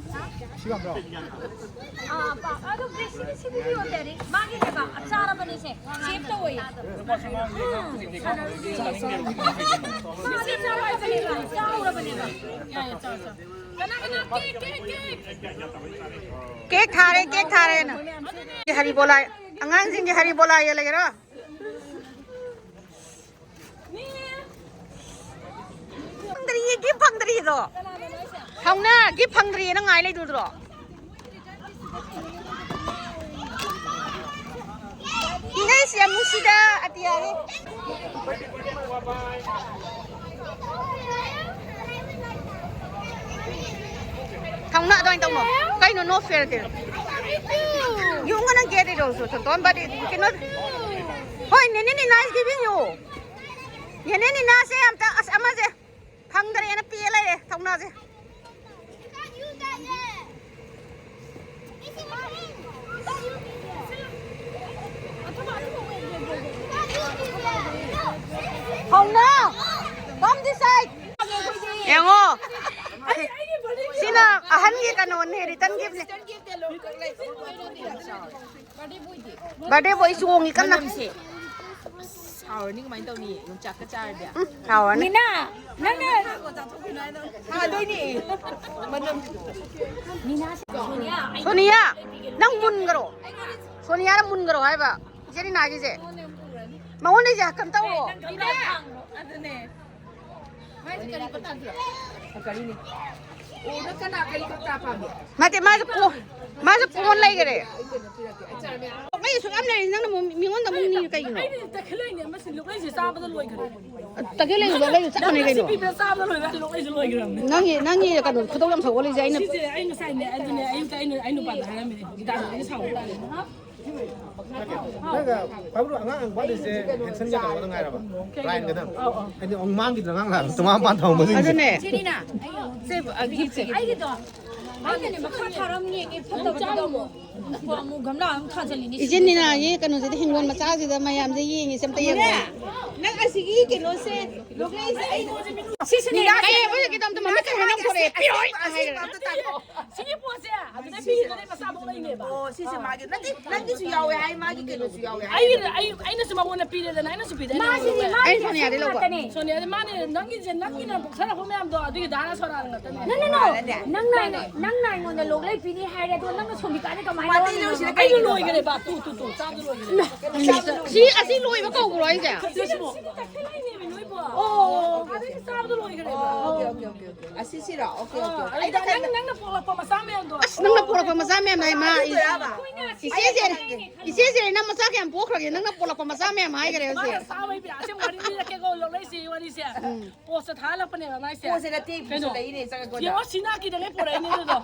ꯑꯥ, ꯄꯥ-, ꯑꯗꯨ ꯕ꯭ꯔꯦꯁꯁꯤꯗꯤ ꯁꯤꯕꯨꯗꯤ ꯑꯣꯏꯔꯦ꯫ ꯃꯥꯒꯤꯅꯦꯕ, ꯆꯥꯔꯕꯅꯦꯁꯦ꯫ ꯁꯦꯞ ꯇꯧꯋꯦ꯫ ꯎꯝ, ꯁꯥꯟꯅꯔꯨꯁꯦ꯫ ꯃꯥꯗꯤ ꯆꯥꯎꯔꯕꯅꯦꯕ, ꯆꯥꯎꯔꯕꯅꯦꯕ꯫ ꯀꯦꯛ ꯊꯥꯔꯦ, ꯀꯦꯛ ꯊꯥꯔꯦꯅ꯫ ꯍꯔꯤꯕꯣꯂꯥ, ꯑꯉꯥꯡꯁꯤꯡꯒꯤ ꯍꯔꯤꯕꯣꯂꯥ ꯌꯦꯜꯂꯒꯦꯔꯣ? ꯐꯪꯗ꯭ꯔꯤꯌꯦ, ꯒꯤꯐ ꯐꯪꯗ꯭ꯔꯤꯗꯣ꯫ ꯍꯧꯅ ꯒꯤꯐ ꯐꯪꯗ꯭ꯔꯤꯌꯦꯅ ꯉꯥꯏ ꯂꯩꯗꯨꯗ꯭ꯔꯣ? ꯏꯅꯦꯁꯤ ꯌꯥꯝ ꯅꯨꯡꯁꯤꯗ, ꯑꯇꯤꯌꯥꯒꯤ꯫ ꯊꯧꯅ ꯑꯗꯨꯃꯥꯏꯅ ꯇꯧꯅꯣ꯫ ꯀꯩꯅꯣ no fair ꯀꯩꯅꯣ? You wanna get it also, ꯊꯣꯟꯊꯣꯟ, but it cannot. ꯍꯣꯏ, ꯅꯦꯅꯦ ꯅꯤꯅꯥ is giving you. ꯅꯦꯅꯦ ꯅꯤꯅꯥꯁꯦ ꯑꯝꯇ, ꯑꯁ, ꯑꯃꯁꯦ ꯐꯪꯗ꯭ꯔꯦꯅ ꯄꯦ ꯂꯩꯔꯦ ꯊꯧꯅꯥꯁꯦ꯫ ꯍꯧꯅ! Come this side! ꯌꯦꯡꯉꯣ꯫ ꯁꯤꯅ ꯑꯍꯟꯒꯤ ꯀꯩꯅꯣꯅꯦ, return gift ꯅꯦ꯫ Birthday boy ꯆꯣꯡꯉꯤ ꯀꯟꯅ꯫ ꯃꯅꯝꯁꯦ꯫ ꯑꯁ, ꯍꯥꯎꯔꯅꯤ, ꯀꯃꯥꯏꯅ ꯇꯧꯅꯤ? ꯌꯣꯡꯆꯥꯛꯀ ꯆꯥꯔꯗꯤ꯫ ꯎꯝ, ꯍꯥꯎꯔꯅꯤ꯫ ꯃꯤꯅꯥ, ꯅꯪꯅ ꯊꯥꯗꯣꯏꯅꯦ꯫ ꯃꯅꯝ꯫ ꯁꯣꯅꯤꯌꯥ, ꯅꯪ ꯃꯨꯟꯈꯔꯣ꯫ ꯁꯣꯅꯤꯌꯥꯅ ꯃꯨꯟꯈꯔꯣ ꯍꯥꯏꯕ꯫ ꯏꯆꯦ ꯔꯤꯅꯥꯒꯤꯁꯦ꯫ ꯃꯉꯣꯟꯗꯩꯁꯦ ꯀꯩꯅꯣ ꯇꯧꯔꯣ꯫ ꯑꯗꯨꯅꯦ꯫ ꯅꯠꯇꯦ, ꯃꯥꯁꯨ ꯀꯣ-, ꯃꯥꯁꯨ ꯀꯣꯟ ꯂꯩꯈꯔꯦ꯫ ꯂꯣꯛꯂꯩ ꯁꯨꯛ ꯌꯥꯝ ꯂꯩꯔꯤ, ꯅꯪꯅ ꯑꯃꯨꯛ ꯃꯤꯉꯣꯟꯗ ꯑꯃꯨꯛ ꯅꯤꯔꯤ ꯀꯩꯒꯤꯅꯣ? ꯇꯈꯦꯜ ꯂꯩꯔꯤ ꯂꯣꯛꯂꯩꯁꯨ ꯆꯞ ꯃꯥꯟꯅꯩ ꯀꯩꯅꯣ꯫ ꯅꯪꯒꯤ, ꯅꯪꯒꯤ ꯀꯩꯅꯣ ꯈꯨꯗꯧ ꯌꯥꯝ ꯁꯧꯒꯠꯂꯤꯁꯦ ꯑꯩꯅ꯫ ꯅꯪꯒ ꯐꯥꯕ꯭ꯔꯣ, ꯑꯉꯥꯡ ꯋꯥꯠꯂꯤꯁꯦ ꯍꯦꯟꯁꯟꯒ ꯀꯩꯅꯣꯗ ꯉꯥꯏꯔꯕ? ꯔꯥꯏꯟꯒꯗꯪ? ꯍꯥꯏꯗꯤ ꯑꯃꯨꯛ ꯃꯥꯡꯈꯤꯗ꯭ꯔꯥ ꯑꯉꯥꯡ ꯂꯥꯛꯑꯒ ꯇꯣꯉꯥꯟ ꯃꯄꯥꯟ ꯊꯝꯃꯝꯕꯁꯤꯡꯁꯦ? ꯑꯗꯨꯅꯦ꯫ ꯁꯦ, ꯑ, ꯒꯤꯐꯁꯦ꯫ ꯑꯩꯅꯅꯦ ꯃꯈꯥ ꯊꯥꯔꯝ ꯌꯦꯡꯉꯦ, ꯐꯠꯇꯕꯗꯨꯗ ꯑꯃꯨꯛ꯫ ꯑꯃꯨꯛ ꯒꯝꯂꯥ ꯑꯃꯨꯛ ꯊꯥꯖꯤꯜꯂꯤꯅꯦ꯫ ꯏꯆꯦ ꯅꯤꯅꯥꯒꯤ ꯀꯩꯅꯣꯁꯤꯗ, ꯍꯤꯡꯒꯣꯜ ꯃꯆꯥꯁꯤꯗ ꯃꯌꯥꯝꯁꯦ ꯌꯦꯡꯉꯤꯁꯦ ꯑꯝꯇ ꯌꯦꯡꯉꯣ꯫ ꯅꯪ ꯑꯁꯤꯒꯤ ꯀꯩꯅꯣꯁꯦ, ꯂꯣꯛꯂꯩꯁꯦ ꯑꯩ ꯁꯤꯁꯤꯅꯦ꯫ ꯅꯤꯅꯥ, ꯑꯩ ꯍꯧꯖꯤꯛꯀꯤꯗꯣ ꯑꯝꯇ ꯃꯃꯤꯠ ꯈꯔ ꯅꯝꯈꯣ꯫ ꯄꯤꯔꯣꯏ ꯍꯥꯏꯈ꯭ꯔꯦ꯫ ꯁꯤꯒꯤ ꯄꯣꯠꯁꯦ ꯑꯗꯨꯗ ꯄꯤꯈꯤꯗꯣꯏꯅꯦ, ꯃꯆꯥꯐꯥꯎ ꯂꯩꯅꯦꯕ꯫ ꯑꯣ, ꯁꯤꯁꯦ ꯃꯥꯒꯤ, ꯅꯠꯇꯦ, ꯅꯪꯒꯤꯁꯨ ꯌꯥꯎꯋꯦ ꯍꯥꯏ, ꯃꯥꯒꯤ ꯀꯩꯅꯣꯁꯨ ꯌꯥꯎꯋꯦ ꯍꯥꯏ꯫ ꯑꯩꯒꯤ, ꯑꯩ, ꯑꯩꯅꯁꯨ ꯃꯉꯣꯟꯗ ꯄꯤꯔꯦꯗꯅ, ꯑꯩꯅꯁꯨ ꯄꯤꯗꯣꯏꯅꯦ꯫ ꯃꯥꯁꯤꯗꯤ ꯃꯥꯒꯤ ꯑꯩꯅ ꯁꯣꯅꯤꯌꯥꯗꯩ ꯂꯧꯕ꯫ ꯉꯥꯛꯇꯅꯦ꯫ ꯁꯣꯅꯤꯌꯥꯗꯤ ꯃꯥꯅꯦ, ꯅꯪꯒꯤꯁꯦ, ꯅꯪꯒꯤꯅ ꯄꯣꯛꯊꯔꯛꯄ ꯃꯌꯥꯝꯗꯣ ꯑꯗꯨꯒꯤ ꯙꯥꯔꯥ ꯁꯣꯔꯥꯅ ꯉꯥꯛꯇꯅꯦ꯫ No, no, no. ꯃꯥꯅꯦ꯫ ꯅꯪꯅ, ꯅꯪꯅ ꯑꯩꯉꯣꯟꯗ ꯂꯣꯛꯂꯩ ꯄꯤꯅꯤ ꯍꯥꯏꯔꯦ, ꯑꯗꯣ ꯅꯪꯅ ꯁꯣꯃꯤꯀꯥꯗ ꯀꯃꯥꯏꯅ ꯋꯥꯇꯩ ꯂꯧꯔꯤꯅꯣ? ꯂꯧꯁꯤꯅ ꯑꯩꯗꯣ ꯀꯩꯒꯤꯅꯣ? ꯂꯣꯏꯈ꯭ꯔꯦꯕ, ꯇꯨ, ꯇꯨ, ꯇꯨ, ꯆꯥꯕꯗ ꯂꯣꯏꯈ꯭ꯔꯦ꯫ ꯁꯤ, ꯑꯁꯤ ꯂꯣꯏꯕ ꯀꯧꯕ꯭ꯔꯣ ꯑꯩꯁꯦ? ꯁꯤꯗ ꯁꯤꯕꯣ꯫ ꯁꯤꯗ ꯇꯛꯈꯠꯂꯛꯏꯅꯦꯃꯤ ꯅꯣꯏꯕꯣ꯫ ꯑꯣ꯫ ꯑꯗꯒꯤ ꯆꯥꯕꯗ ꯂꯣꯏꯈ꯭ꯔꯦꯕ꯫ ꯑꯣ, okay, okay, okay, okay. ꯑꯁꯤꯁꯤꯔꯣ? Okay, okay, okay. ꯑꯥ, ꯑꯩꯗ ꯑꯗ ꯅꯪ, ꯈꯟ- ꯅꯪꯅ ꯄꯣꯛꯂꯛꯄ ꯃꯆꯥ ꯃꯌꯥꯝꯗꯣ꯫ ꯑꯁ, ꯅꯪꯅ ꯄꯣꯛꯂꯛꯄ ꯃꯆꯥ ꯃꯌꯥꯝ ꯂꯩ, ꯃꯥ꯫ ꯑꯗꯨꯗꯣꯏꯔꯕ? ꯏꯆꯦꯁꯦ, ꯏꯆꯦꯁꯦ, ꯅꯪ ꯃꯆꯥ ꯀꯌꯥꯝ ꯄꯣꯛꯈ꯭ꯔꯒꯦ? ꯅꯪꯅ ꯄꯣꯛꯂꯛꯄ ꯃꯆꯥ ꯃꯌꯥꯝ ꯍꯥꯏꯈꯔꯦ ꯍꯧꯖꯤꯛ꯫ ꯃꯥꯅ ꯆꯥꯕꯩ ꯄꯤꯔꯛ-, ꯑꯁꯦꯡꯕ ꯋꯥꯔꯤ ꯂꯤꯔꯛꯀꯦꯀꯣ, ꯂꯣꯛꯂꯩꯁꯤ ꯋꯥꯔꯤꯁꯦ꯫ ꯎꯝ꯫ ꯄꯣꯁꯇ ꯊꯥꯍꯜꯂꯛꯄꯅꯦꯕ ꯃꯥꯏꯁꯦ꯫ ꯄꯣꯁꯁꯦ ꯅꯠꯇꯦ, ꯀꯩꯅꯣ? ꯄꯨꯁꯜꯂꯛꯏꯅꯦ, ꯆꯪꯉꯛꯄꯗ꯫ ꯌꯦꯡꯉꯣ, ꯁꯤꯅꯥꯀꯤꯗ ꯂꯣꯏ ꯄꯨꯔꯛꯏꯅꯦ ꯑꯗꯨꯗꯣ꯫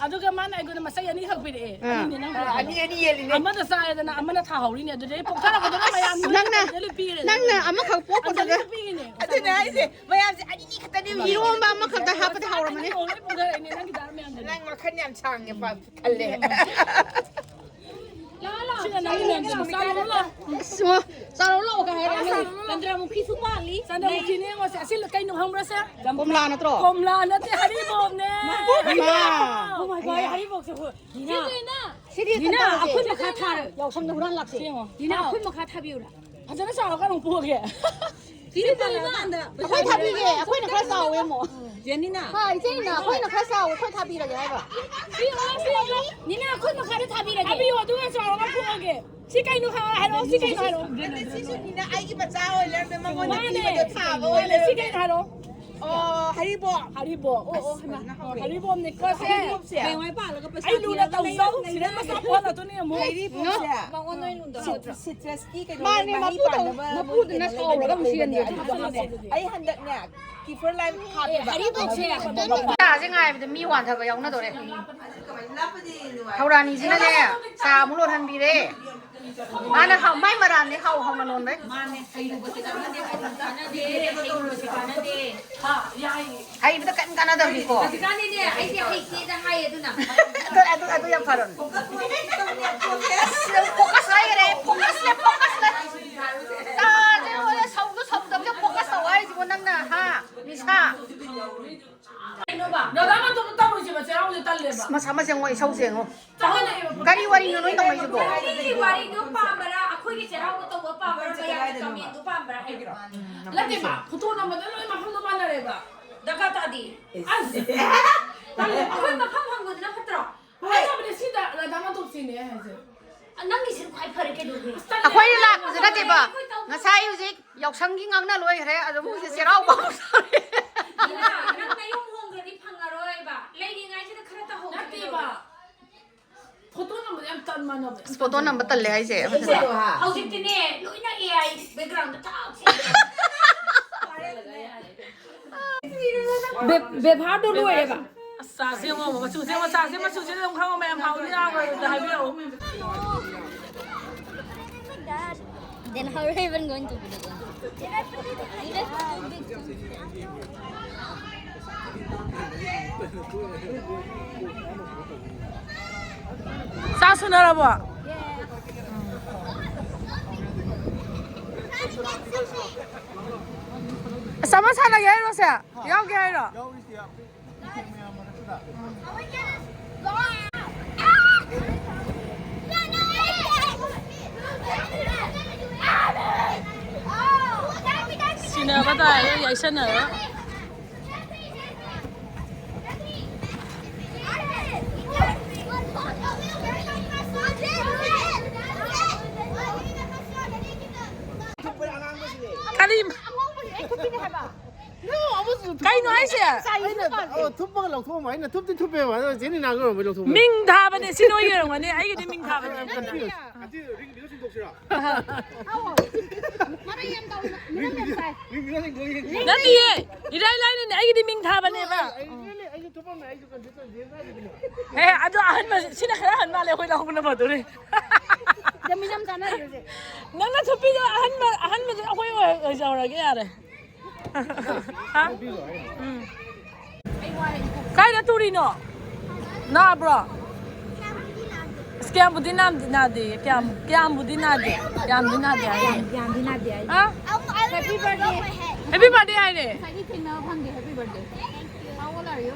ꯑꯗꯨꯒ ꯃꯥꯅ ꯑꯩꯉꯣꯟꯗ ꯃꯆꯩ ꯑꯅꯤꯈꯛ ꯄꯤꯔꯛꯑꯦ꯫ ꯑꯥ꯫ ꯑꯅꯤꯅꯦ ꯅꯪ ꯑꯥ, ꯄꯤꯔꯛꯏꯗꯣ꯫ ꯑꯅꯤ, ꯑꯅꯤ ꯌꯦꯜꯂꯤꯅꯦ꯫ ꯑꯃꯅ ꯆꯥꯔꯦꯗꯅ, ꯑꯃꯅ ꯊꯥꯍꯧꯔꯤꯅꯦ꯫ ꯑꯗꯨꯗꯩ ꯄꯣꯛꯊꯔꯛꯄꯗꯨꯅ ꯃꯌꯥꯝ ꯅꯪꯅ, ꯂꯣꯏ ꯄꯤꯔꯦꯗꯅ꯫ ꯅꯪꯅ ꯑꯃꯈꯛ ꯄꯣꯛꯄꯗꯨꯗ ꯑꯗꯨꯗꯩ ꯄꯤꯔꯤꯅꯦ꯫ ꯑꯗꯨꯅꯦ ꯍꯥꯏꯁꯦ, ꯃꯌꯥꯝꯁꯦ ꯑꯅꯤꯅꯤ ꯈꯛꯇꯅꯦ ꯏꯔꯣꯝꯕ ꯑꯃꯈꯛꯇ ꯍꯥꯞꯄꯗ ꯍꯥꯎꯔꯝꯃꯅꯤ꯫ ꯑꯅꯤ ꯂꯣꯏ ꯄꯨꯊꯔꯛꯏꯅꯦ ꯅꯪꯒꯤ ꯗꯥꯔ ꯃꯌꯥꯝꯗꯨꯅ꯫ ꯅꯪ ꯋꯥꯈꯜ ꯌꯥꯝ ꯁꯥꯡꯉꯦ ꯄꯥ-, ꯈꯜꯂꯦ꯫ ꯁꯤꯅ ꯅꯪꯒꯤ ꯃꯌꯥꯝꯗꯨꯅ ꯆꯥꯔꯨ ꯂꯥꯎ꯫ ꯑꯁ, ꯆꯥꯔꯨ ꯂꯥꯎ ꯀꯥꯏ ꯍꯥꯏꯔꯦ꯫ ꯆꯟꯗ꯭ꯔꯃꯨꯈꯤꯁꯨ ꯄꯥꯜꯂꯤ꯫ ꯆꯟꯗ꯭ꯔꯃꯨꯈꯤꯅꯦ ꯌꯦꯡꯉꯣꯁꯦ꯫ ꯑꯁꯤ ꯀꯩꯅꯣ ꯈꯪꯕ꯭ꯔꯥ ꯁꯦ? ꯀꯣꯝꯂꯥ ꯅꯠꯇ꯭ꯔꯣ? ꯀꯣꯝꯂꯥ ꯅꯠꯇꯦ, ꯍꯔꯤꯕꯣꯝꯅꯦ꯫ ꯏꯃꯥ! Oh my God, ꯍꯔꯤꯕꯣꯝꯁꯦ ꯍꯣꯏ꯫ ꯅꯤꯅꯥ, ꯁꯤꯗꯤ ꯅꯤꯅꯥ, ꯀꯩꯅꯣꯁꯦ꯫ ꯑꯩꯈꯣꯏ ꯃꯈꯥ ꯊꯥꯔꯣ꯫ ꯌꯥꯎꯁꯪꯗ ꯍꯨꯔꯥꯟ ꯂꯥꯛꯁꯦ꯫ ꯌꯦꯡꯉꯣ꯫ ꯅꯤꯅꯥ, ꯑꯥ꯫ ꯑꯩꯈꯣꯏ ꯃꯈꯥ ꯊꯥꯕꯤꯌꯨꯔꯥ? ꯐꯖꯅ ꯆꯥꯎꯔꯀꯥꯟꯗ ꯑꯃꯨꯛ ꯄꯨꯔꯛꯑꯒꯦ꯫ ꯁꯤꯗꯤ ꯄꯥꯜꯂꯛꯑꯀꯥꯟꯗ ꯑꯩꯈꯣꯏ ꯊꯥꯕꯤꯒꯦ, ꯑꯩꯈꯣꯏꯅ ꯈꯔ ꯆꯥꯎꯋꯦ ꯑꯃꯨꯛ꯫ ꯖꯦꯅꯤꯅꯥ꯫ ꯍꯥ, ꯏꯆꯦ ꯅꯤꯅꯥ, ꯑꯩꯈꯣꯏꯅ ꯈꯔ ꯆꯥꯎꯋꯦ, ꯑꯩꯈꯣꯏ ꯊꯥꯕꯤꯔꯒꯦ ꯍꯥꯏꯕ꯫ ꯄꯤꯔꯛꯑꯣ, ꯄꯤꯔꯛꯑꯣ꯫ ꯅꯤꯅꯥ, ꯑꯩꯈꯣꯏ ꯃꯈꯥꯗ ꯊꯥꯕꯤꯔꯒꯦ꯫ ꯊꯥꯕꯤꯌꯣ, ꯑꯗꯨꯒ ꯆꯥꯎꯔꯒ ꯄꯨꯔꯛꯑꯒꯦ꯫ ꯁꯤ ꯀꯩꯅꯣ ꯍꯥꯏꯔꯣ, ꯁꯤ ꯀꯩꯅꯣ ꯍꯥꯏꯔꯣ꯫ ꯁꯤꯁꯨ ꯃꯤꯅ ꯑꯩꯒꯤ ꯃꯆꯥ ꯑꯣꯏ ꯂꯩꯔꯝꯃꯦ, ꯃꯉꯣꯟꯗ ꯃꯥꯅꯦ꯫ ꯄꯤꯕꯗꯣ ꯊꯥꯕ ꯑꯣꯏ ꯃꯥꯅꯦ, ꯁꯤ ꯂꯩꯔꯝꯃꯦ꯫ ꯀꯩꯅꯣ ꯍꯥꯏꯔꯣ꯫ ꯑꯣ, ꯍꯔꯤꯕꯣꯞ꯫ ꯍꯔꯤꯕꯣꯞ꯫ ꯑꯣ, ꯑꯣ, ꯑꯁ, ꯍꯩꯃꯥ꯫ ꯐꯖꯅ ꯍꯧꯔꯦ꯫ ꯍꯔꯤꯕꯣꯞꯅꯤꯀꯣ ꯁꯦ꯫ ꯍꯔꯤꯕꯣꯞꯁꯦ꯫ ꯍꯌꯦꯡꯋꯥꯏ ꯄꯥꯜꯂꯒ ꯄꯩꯁꯥ ꯑꯩ ꯂꯨꯅ ꯊꯤꯔꯒ ꯇꯧꯖꯧ꯫ ꯂꯩꯌꯣ, ꯁꯤꯗ ꯂꯩꯌꯣ꯫ ꯃꯆꯥ ꯄꯣꯛꯍꯜꯂꯛꯇꯣꯏꯅꯤ ꯑꯃꯨꯛ꯫ ꯍꯩꯔꯤꯕꯣꯞꯁꯦ꯫ ꯃꯉꯣꯟꯗ ꯑꯣꯏꯅ ꯂꯨꯅ ꯁꯤꯠ-, ꯇꯧꯍꯧꯗ꯭ꯔꯣ? ꯁꯤꯇ꯭ꯔꯁꯀꯤ ꯀꯩꯅꯣ ꯃꯥꯅꯦ, ꯃꯍꯩ ꯃꯄꯨꯗꯧ-, ꯄꯥꯟꯅꯕ ꯃꯄꯨꯗꯨꯅ ꯃꯣꯏ ꯀꯩꯅꯣ ꯁꯥꯎꯔꯒ ꯑꯃꯨꯛ ꯂꯩꯕꯅꯦ꯫ ꯁꯤꯍꯟꯗꯣꯏꯅꯦ꯫ ꯑꯗꯨꯗꯣ ꯍꯧꯖꯤꯛ ꯑꯩ ꯍꯟꯗꯛꯅꯦ ꯀꯤꯐꯔ ꯂꯥꯏꯝ ꯍꯥꯞꯄꯦꯕ꯫ ꯍꯔꯤꯕꯣꯞꯁꯦ꯫ ꯆꯥꯁꯦ ꯉꯥꯏꯕꯗ ꯃꯤ ꯋꯥꯟꯊꯕ ꯌꯥꯎꯅꯗꯧꯔꯦ꯫ ꯍꯧꯔꯥꯅꯤꯁꯤꯅꯅꯦ, ꯆꯥ ꯑꯃꯨꯛ ꯂꯣꯟꯍꯟꯕꯤꯔꯦ꯫ ꯃꯥꯅ ꯍꯥꯎ-, ꯃꯥꯏ ꯃꯔꯥꯜꯅꯦ, ꯍꯥꯎ ꯍꯥꯎꯅ ꯂꯣꯟꯕꯩ꯫ ꯃꯥꯅꯦ, ꯍꯩꯔꯨꯕꯁꯦ ꯀꯥꯟꯅꯗꯦ, ꯍꯩꯔꯨꯕꯁꯦ ꯀꯥꯟꯅꯗꯦ꯫ ꯍꯩꯕꯗ ꯀꯔꯤꯝ ꯀꯥꯟꯅꯗꯕꯅꯤꯀꯣ꯫ ꯍꯧꯖꯤꯛꯀꯥꯟꯗꯤꯅꯦ, ꯑꯩꯗꯤ ꯍꯩꯇꯦꯗ ꯍꯥꯏꯌꯦ ꯑꯗꯨꯅ꯫ ꯑꯗꯨ, ꯑꯗꯨ, ꯑꯗꯨ ꯌꯥꯝ ꯐꯔꯕꯅꯤ꯫ ꯐꯣꯀꯁ ꯍꯥꯏꯈꯔꯦ, ꯐꯣꯀꯁꯅꯦ, ꯐꯣꯀꯁꯅꯦ꯫ ꯆꯥꯁꯦ ꯂꯣꯏꯔꯦ, ꯁꯧꯁꯨ ꯁꯧꯗꯕꯁꯦ ꯐꯣꯀꯁ ꯇꯧ ꯍꯥꯏꯔꯤꯁꯤꯕꯣ ꯅꯪꯅ, ꯍꯥ? ꯅꯤꯁꯥ꯫ ꯔꯥꯙꯥ ꯃꯇꯣꯝꯇ ꯇꯧꯔꯣꯏꯁꯦꯕ, ꯆꯩꯔꯥꯎꯁꯦ ꯇꯜꯂꯦꯕ꯫ ꯃꯁꯥ ꯃꯁꯦꯟ ꯋꯥꯔꯤ ꯁꯧꯁꯦ ꯌꯦꯡꯉꯣ꯫ ꯆꯞ ꯃꯥꯟꯅꯩꯌꯦꯕ꯫ ꯀꯔꯤ ꯋꯥꯔꯤꯅꯣ ꯅꯣꯏ ꯇꯧꯅꯩꯁꯤꯕꯣ? ꯃꯤꯒꯤ ꯋꯥꯔꯤꯗꯣ ꯄꯥꯝꯕ꯭ꯔꯥ, ꯑꯩꯈꯣꯏꯒꯤ ꯆꯩꯔꯥꯎꯕ ꯇꯧꯕ ꯄꯥꯝꯕ꯭ꯔꯥ, ꯃꯌꯥꯝꯒꯤ ꯀꯃꯦꯟꯗꯣ ꯄꯥꯝꯕ꯭ꯔꯥ ꯍꯥꯏꯕ꯫ ꯅꯠꯇꯦꯕ, ꯐꯣꯇꯣ ꯅꯝꯕꯗ ꯂꯣꯏ ꯃꯐꯝꯗꯣ ꯃꯥꯟꯅꯔꯦꯕ꯫ ꯗꯔꯀꯥꯔ ꯇꯥꯗꯦ꯫ ꯑꯁ꯫ ꯇꯜꯂꯦ, ꯑꯩꯈꯣꯏ ꯃꯐꯝ ꯐꯪꯕꯗꯨꯅ ꯐꯠꯇ꯭ꯔꯣ? ꯑꯩ ꯍꯥꯏꯕꯅꯦ ꯁꯤꯗ ꯔꯥꯙꯥ ꯃꯇꯣꯝꯁꯤꯅꯦ ꯍꯥꯏꯁꯦ꯫ ꯅꯪꯒꯤꯁꯤꯅ ꯈ꯭ꯋꯥꯏ ꯐꯔꯦ ꯀꯩꯗꯧꯒꯦ? ꯑꯁ, ꯇꯜꯂꯦ꯫ ꯑꯩꯈꯣꯏꯅ ꯂꯥꯛꯄꯁꯦ ꯅꯠꯇꯦꯕ꯫ ꯑꯩꯈꯣꯏ ꯇꯧ- ꯉꯁꯥꯏ ꯍꯧꯖꯤꯛ ꯌꯥꯎꯁꯪꯒꯤ ꯉꯥꯡꯅ ꯂꯣꯏꯈ꯭ꯔꯦ, ꯑꯗꯨꯝ ꯍꯧꯖꯤꯛ ꯆꯩꯔꯥꯎꯕ ꯍꯧꯗꯣꯔꯦ꯫ ꯏꯅꯥ, ꯅꯪ ꯅꯌꯨꯝ ꯍꯣꯡꯈ꯭ꯔꯗꯤ ꯐꯪꯉꯔꯣꯏꯕ꯫ ꯂꯩꯔꯤꯉꯩꯁꯤꯗ ꯈꯔ ꯇꯧꯍꯧꯁꯦ ꯅꯠꯇꯦꯕ꯫ ꯀꯩꯗꯧꯔꯒꯦ? ꯐꯣꯇꯣ ꯅꯝꯕꯗ ꯌꯥꯝ ꯇꯟ ꯃꯥꯟꯅꯕ꯫ ꯑꯁ, ꯐꯣꯇꯣ ꯅꯝꯕ ꯇꯜꯂꯦ ꯍꯥꯏꯁꯦ꯫ ꯏꯆꯦ, ꯍꯧꯖꯤꯛꯇꯤꯅꯦ ꯂꯣꯏꯅ A I background ꯊꯥꯛꯁꯦ꯫ ꯕꯦ-, ꯕꯦꯕꯥꯔꯗꯣ ꯂꯣꯏꯔꯦꯕ꯫ ꯑꯁ, ꯆꯥꯁꯦ ꯌꯦꯡꯉꯣ, ꯃꯆꯨꯁꯦ ꯌꯦꯡꯉꯣ, ꯆꯥꯁꯦ ꯃꯆꯨꯁꯦ ꯑꯗꯨꯝ ꯈꯪꯉꯣ, ꯃꯌꯥꯝ ꯍꯥꯎꯅꯤ ꯍꯥꯎꯔꯣꯏꯗ ꯍꯥꯏꯕꯤꯔꯛꯑꯣ꯫ Then how are you even going to put it in? ꯆꯥꯛ ꯁꯨꯅꯔꯕꯣ? ꯑꯁ, ꯑꯃ ꯁꯥꯟꯅꯒꯦ ꯍꯥꯏꯔꯣ ꯁꯦ? ꯌꯥꯎꯒꯦ ꯍꯥꯏꯔꯣ? ꯁꯤꯟꯅꯕ ꯇꯥꯔꯦ, ꯌꯥꯏꯁꯟꯅꯔꯣ꯫ ꯀꯔꯤ? ꯀꯩꯅꯣ ꯍꯥꯏꯁꯦ? ꯑꯩꯅ, ꯑꯣ, ꯊꯨꯞꯄꯒ ꯂꯧꯊꯣꯛꯑꯝꯕ꯫ ꯑꯩꯅ ꯊꯨꯞꯇꯤ ꯊꯨꯞꯄꯦꯕ, ꯑꯗꯣ ꯆꯦ ꯅꯤꯅꯥꯒꯤ ꯑꯣꯏꯔꯝꯕꯩ ꯂꯧꯊꯣꯛꯄ꯫ ꯃꯤꯡ ꯊꯥꯕꯅꯦ, ꯁꯤ ꯅꯣꯏꯒꯤ ꯑꯣꯏꯔꯝꯒꯅꯤ, ꯑꯩꯒꯤꯗꯤ ꯃꯤꯡ ꯊꯥꯕꯅꯦ꯫ I'm confused. ꯑꯗꯨ ring ꯗꯨ ꯆꯤꯡꯊꯣꯛꯁꯤꯔꯣ? ꯃꯔꯩ ꯌꯥꯝ ꯇꯧꯏ, ꯃꯔꯝ ꯌꯥꯝ ꯆꯥꯏ꯫ Ring ꯗꯨ ꯆꯤꯡꯊꯣꯛꯑꯦ꯫ ꯅꯠꯇꯤꯌꯦ, ꯏꯔꯥꯏ ꯂꯥꯏꯅꯅꯦ, ꯑꯩꯒꯤꯗꯤ ꯃꯤꯡ ꯊꯥꯕꯅꯦꯕ꯫ ꯑꯩ really, ꯑꯩꯁꯨ ꯊꯨꯞꯄꯝꯃꯦ, ꯑꯩꯁꯨ confuse ꯇꯧꯏ, ꯖꯦꯝꯁ ꯍꯥꯏꯗꯨꯗꯤ꯫ ꯑꯦ, ꯑꯗꯣ ꯑꯍꯟꯕ, ꯁꯤꯅ ꯈꯔ ꯑꯍꯟ ꯃꯥꯜꯂꯦ, ꯑꯩꯈꯣꯏ ꯂꯧꯍꯧꯕꯅ ꯐꯗꯣꯔꯤ꯫ ꯖꯃꯤꯟ ꯌꯥꯝ ꯆꯥꯟꯅꯔꯦ ꯍꯧꯖꯤꯛ꯫ ꯅꯪꯅ ꯊꯨꯞꯄꯤꯗꯣ ꯑꯍꯟꯕ, ꯑꯍꯟꯕꯗꯨ ꯑꯩꯈꯣꯏ ꯑꯣꯏ-, ꯑꯣꯏꯖꯍꯧꯔꯒꯦ ꯌꯥꯔꯦ꯫ ꯍꯥ? ꯎꯝ꯫ ꯀꯥꯏꯗ ꯇꯨꯔꯤꯅꯣ? ꯅꯥꯕ꯭ꯔꯣ? ꯑꯁ, ꯀꯌꯥꯝꯕꯨꯗꯤ ꯅꯥꯝꯗꯤ ꯅꯥꯗꯦ, ꯀꯌꯥꯝ, ꯀꯌꯥꯝꯕꯨꯗꯤ ꯅꯥꯗꯦ, ꯌꯥꯝꯗꯤ ꯅꯥꯗꯦ ꯍꯥꯏꯌꯦ꯫ ꯌꯥꯝ, ꯌꯥꯝꯗꯤ ꯅꯥꯗꯦ ꯍꯥꯏꯌꯦ꯫ ꯍꯥ? Happy birthday. Happy birthday ꯍꯥꯏꯔꯦ꯫ ꯉꯁꯥꯏꯗꯤ ꯊꯦꯡꯅꯕ ꯐꯪꯗꯦ, happy birthday꯫ How old are you?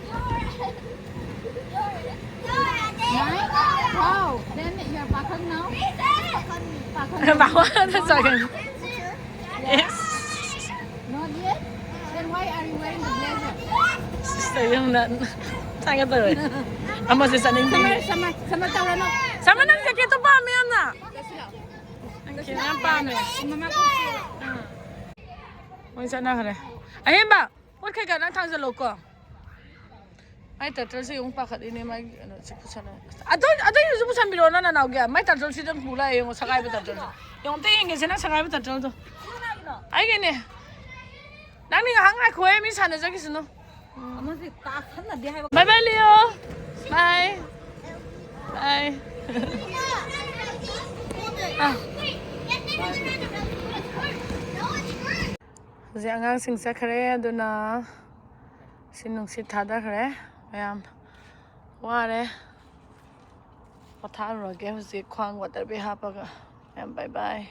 ꯃꯥ ꯋꯥꯗ ꯆꯥꯒꯅꯤ꯫ Yes. Not yet? Then why are you wearing the blazer? Sister, ꯌꯨꯝꯗ ꯆꯥꯒꯗꯧꯔꯦ꯫ ꯑꯃꯁꯦ ꯆꯥꯅꯤꯡꯗꯦ꯫ Summer, summer, summer ꯇꯧꯔꯅꯨ꯫ Summer, ꯅꯪ jacketꯇꯣ ꯄꯥꯝꯃꯦ ꯌꯥꯝꯅ꯫ Jacketꯁꯤꯔꯣ? Jacketꯁꯤꯔꯣ? ꯌꯥꯝ ꯄꯥꯝꯃꯦ꯫ Mama ꯀꯨꯝꯁꯤ꯫ ꯃꯣꯏ ꯆꯠꯅꯈ꯭ꯔꯦ꯫ ꯑꯍꯦꯟꯕ ꯄꯣꯠ ꯀꯩꯀꯥ ꯅꯪ ꯊꯥꯡꯖꯜꯂꯣꯀꯣ꯫ ꯃꯥꯏ turtleꯁꯦ ꯑꯃꯨꯛ ꯄꯥꯈꯠꯂꯤꯅꯦ, ꯃꯥꯒꯤ ꯀꯩꯅꯣꯁꯦ ꯄꯨꯁꯜꯂꯣ꯫ ꯑꯗꯨ, ꯑꯗꯨꯒꯤꯁꯨ ꯄꯨꯁꯟꯕꯤꯔꯣ ꯅꯪ ꯅꯅꯥꯎꯒꯤ꯫ ꯃꯥꯏ turtleꯁꯤꯗꯪ ꯄꯨ ꯂꯥꯛꯑꯦ ꯌꯦꯡꯉꯣ, ꯁꯒꯥꯏꯕ turtleꯗꯣ꯫ ꯌꯦꯡꯉꯣ, ꯑꯝꯇ ꯌꯦꯡꯒꯦꯁꯦ ꯅꯪ ꯁꯒꯥꯏꯕ turtleꯗꯣ꯫ ꯑꯩꯒꯤꯅꯦ꯫ ꯅꯪꯗꯤ ꯉꯥꯏꯍꯥꯛ ꯉꯥꯏꯈꯣꯍꯦ, ꯃꯤ ꯁꯥꯟꯅꯖꯈꯤꯁꯅꯨ꯫ ꯑꯃꯁꯦ ꯇꯥꯁꯟꯅꯗꯦ ꯍꯥꯏꯕ꯫ Bye bye, Leo. Bye. Bye. ꯑꯥ꯫ ꯍꯧꯖꯤꯛ ꯑꯉꯥꯡꯁꯤꯡ ꯆꯠꯈ꯭ꯔꯦ, ꯑꯗꯨꯅ ꯁꯤ ꯅꯨꯡꯁꯤꯠ ꯊꯥꯗꯈ꯭ꯔꯦ꯫ ꯃꯌꯥꯝ ꯋꯥꯔꯦ, ꯄꯣꯊꯥꯔꯨꯔꯒꯦ ꯍꯧꯖꯤꯛ ꯈ꯭ꯋꯥꯡ water bag ꯍꯥꯞꯄꯒ꯫ ꯃꯌꯥꯝ bye bye꯫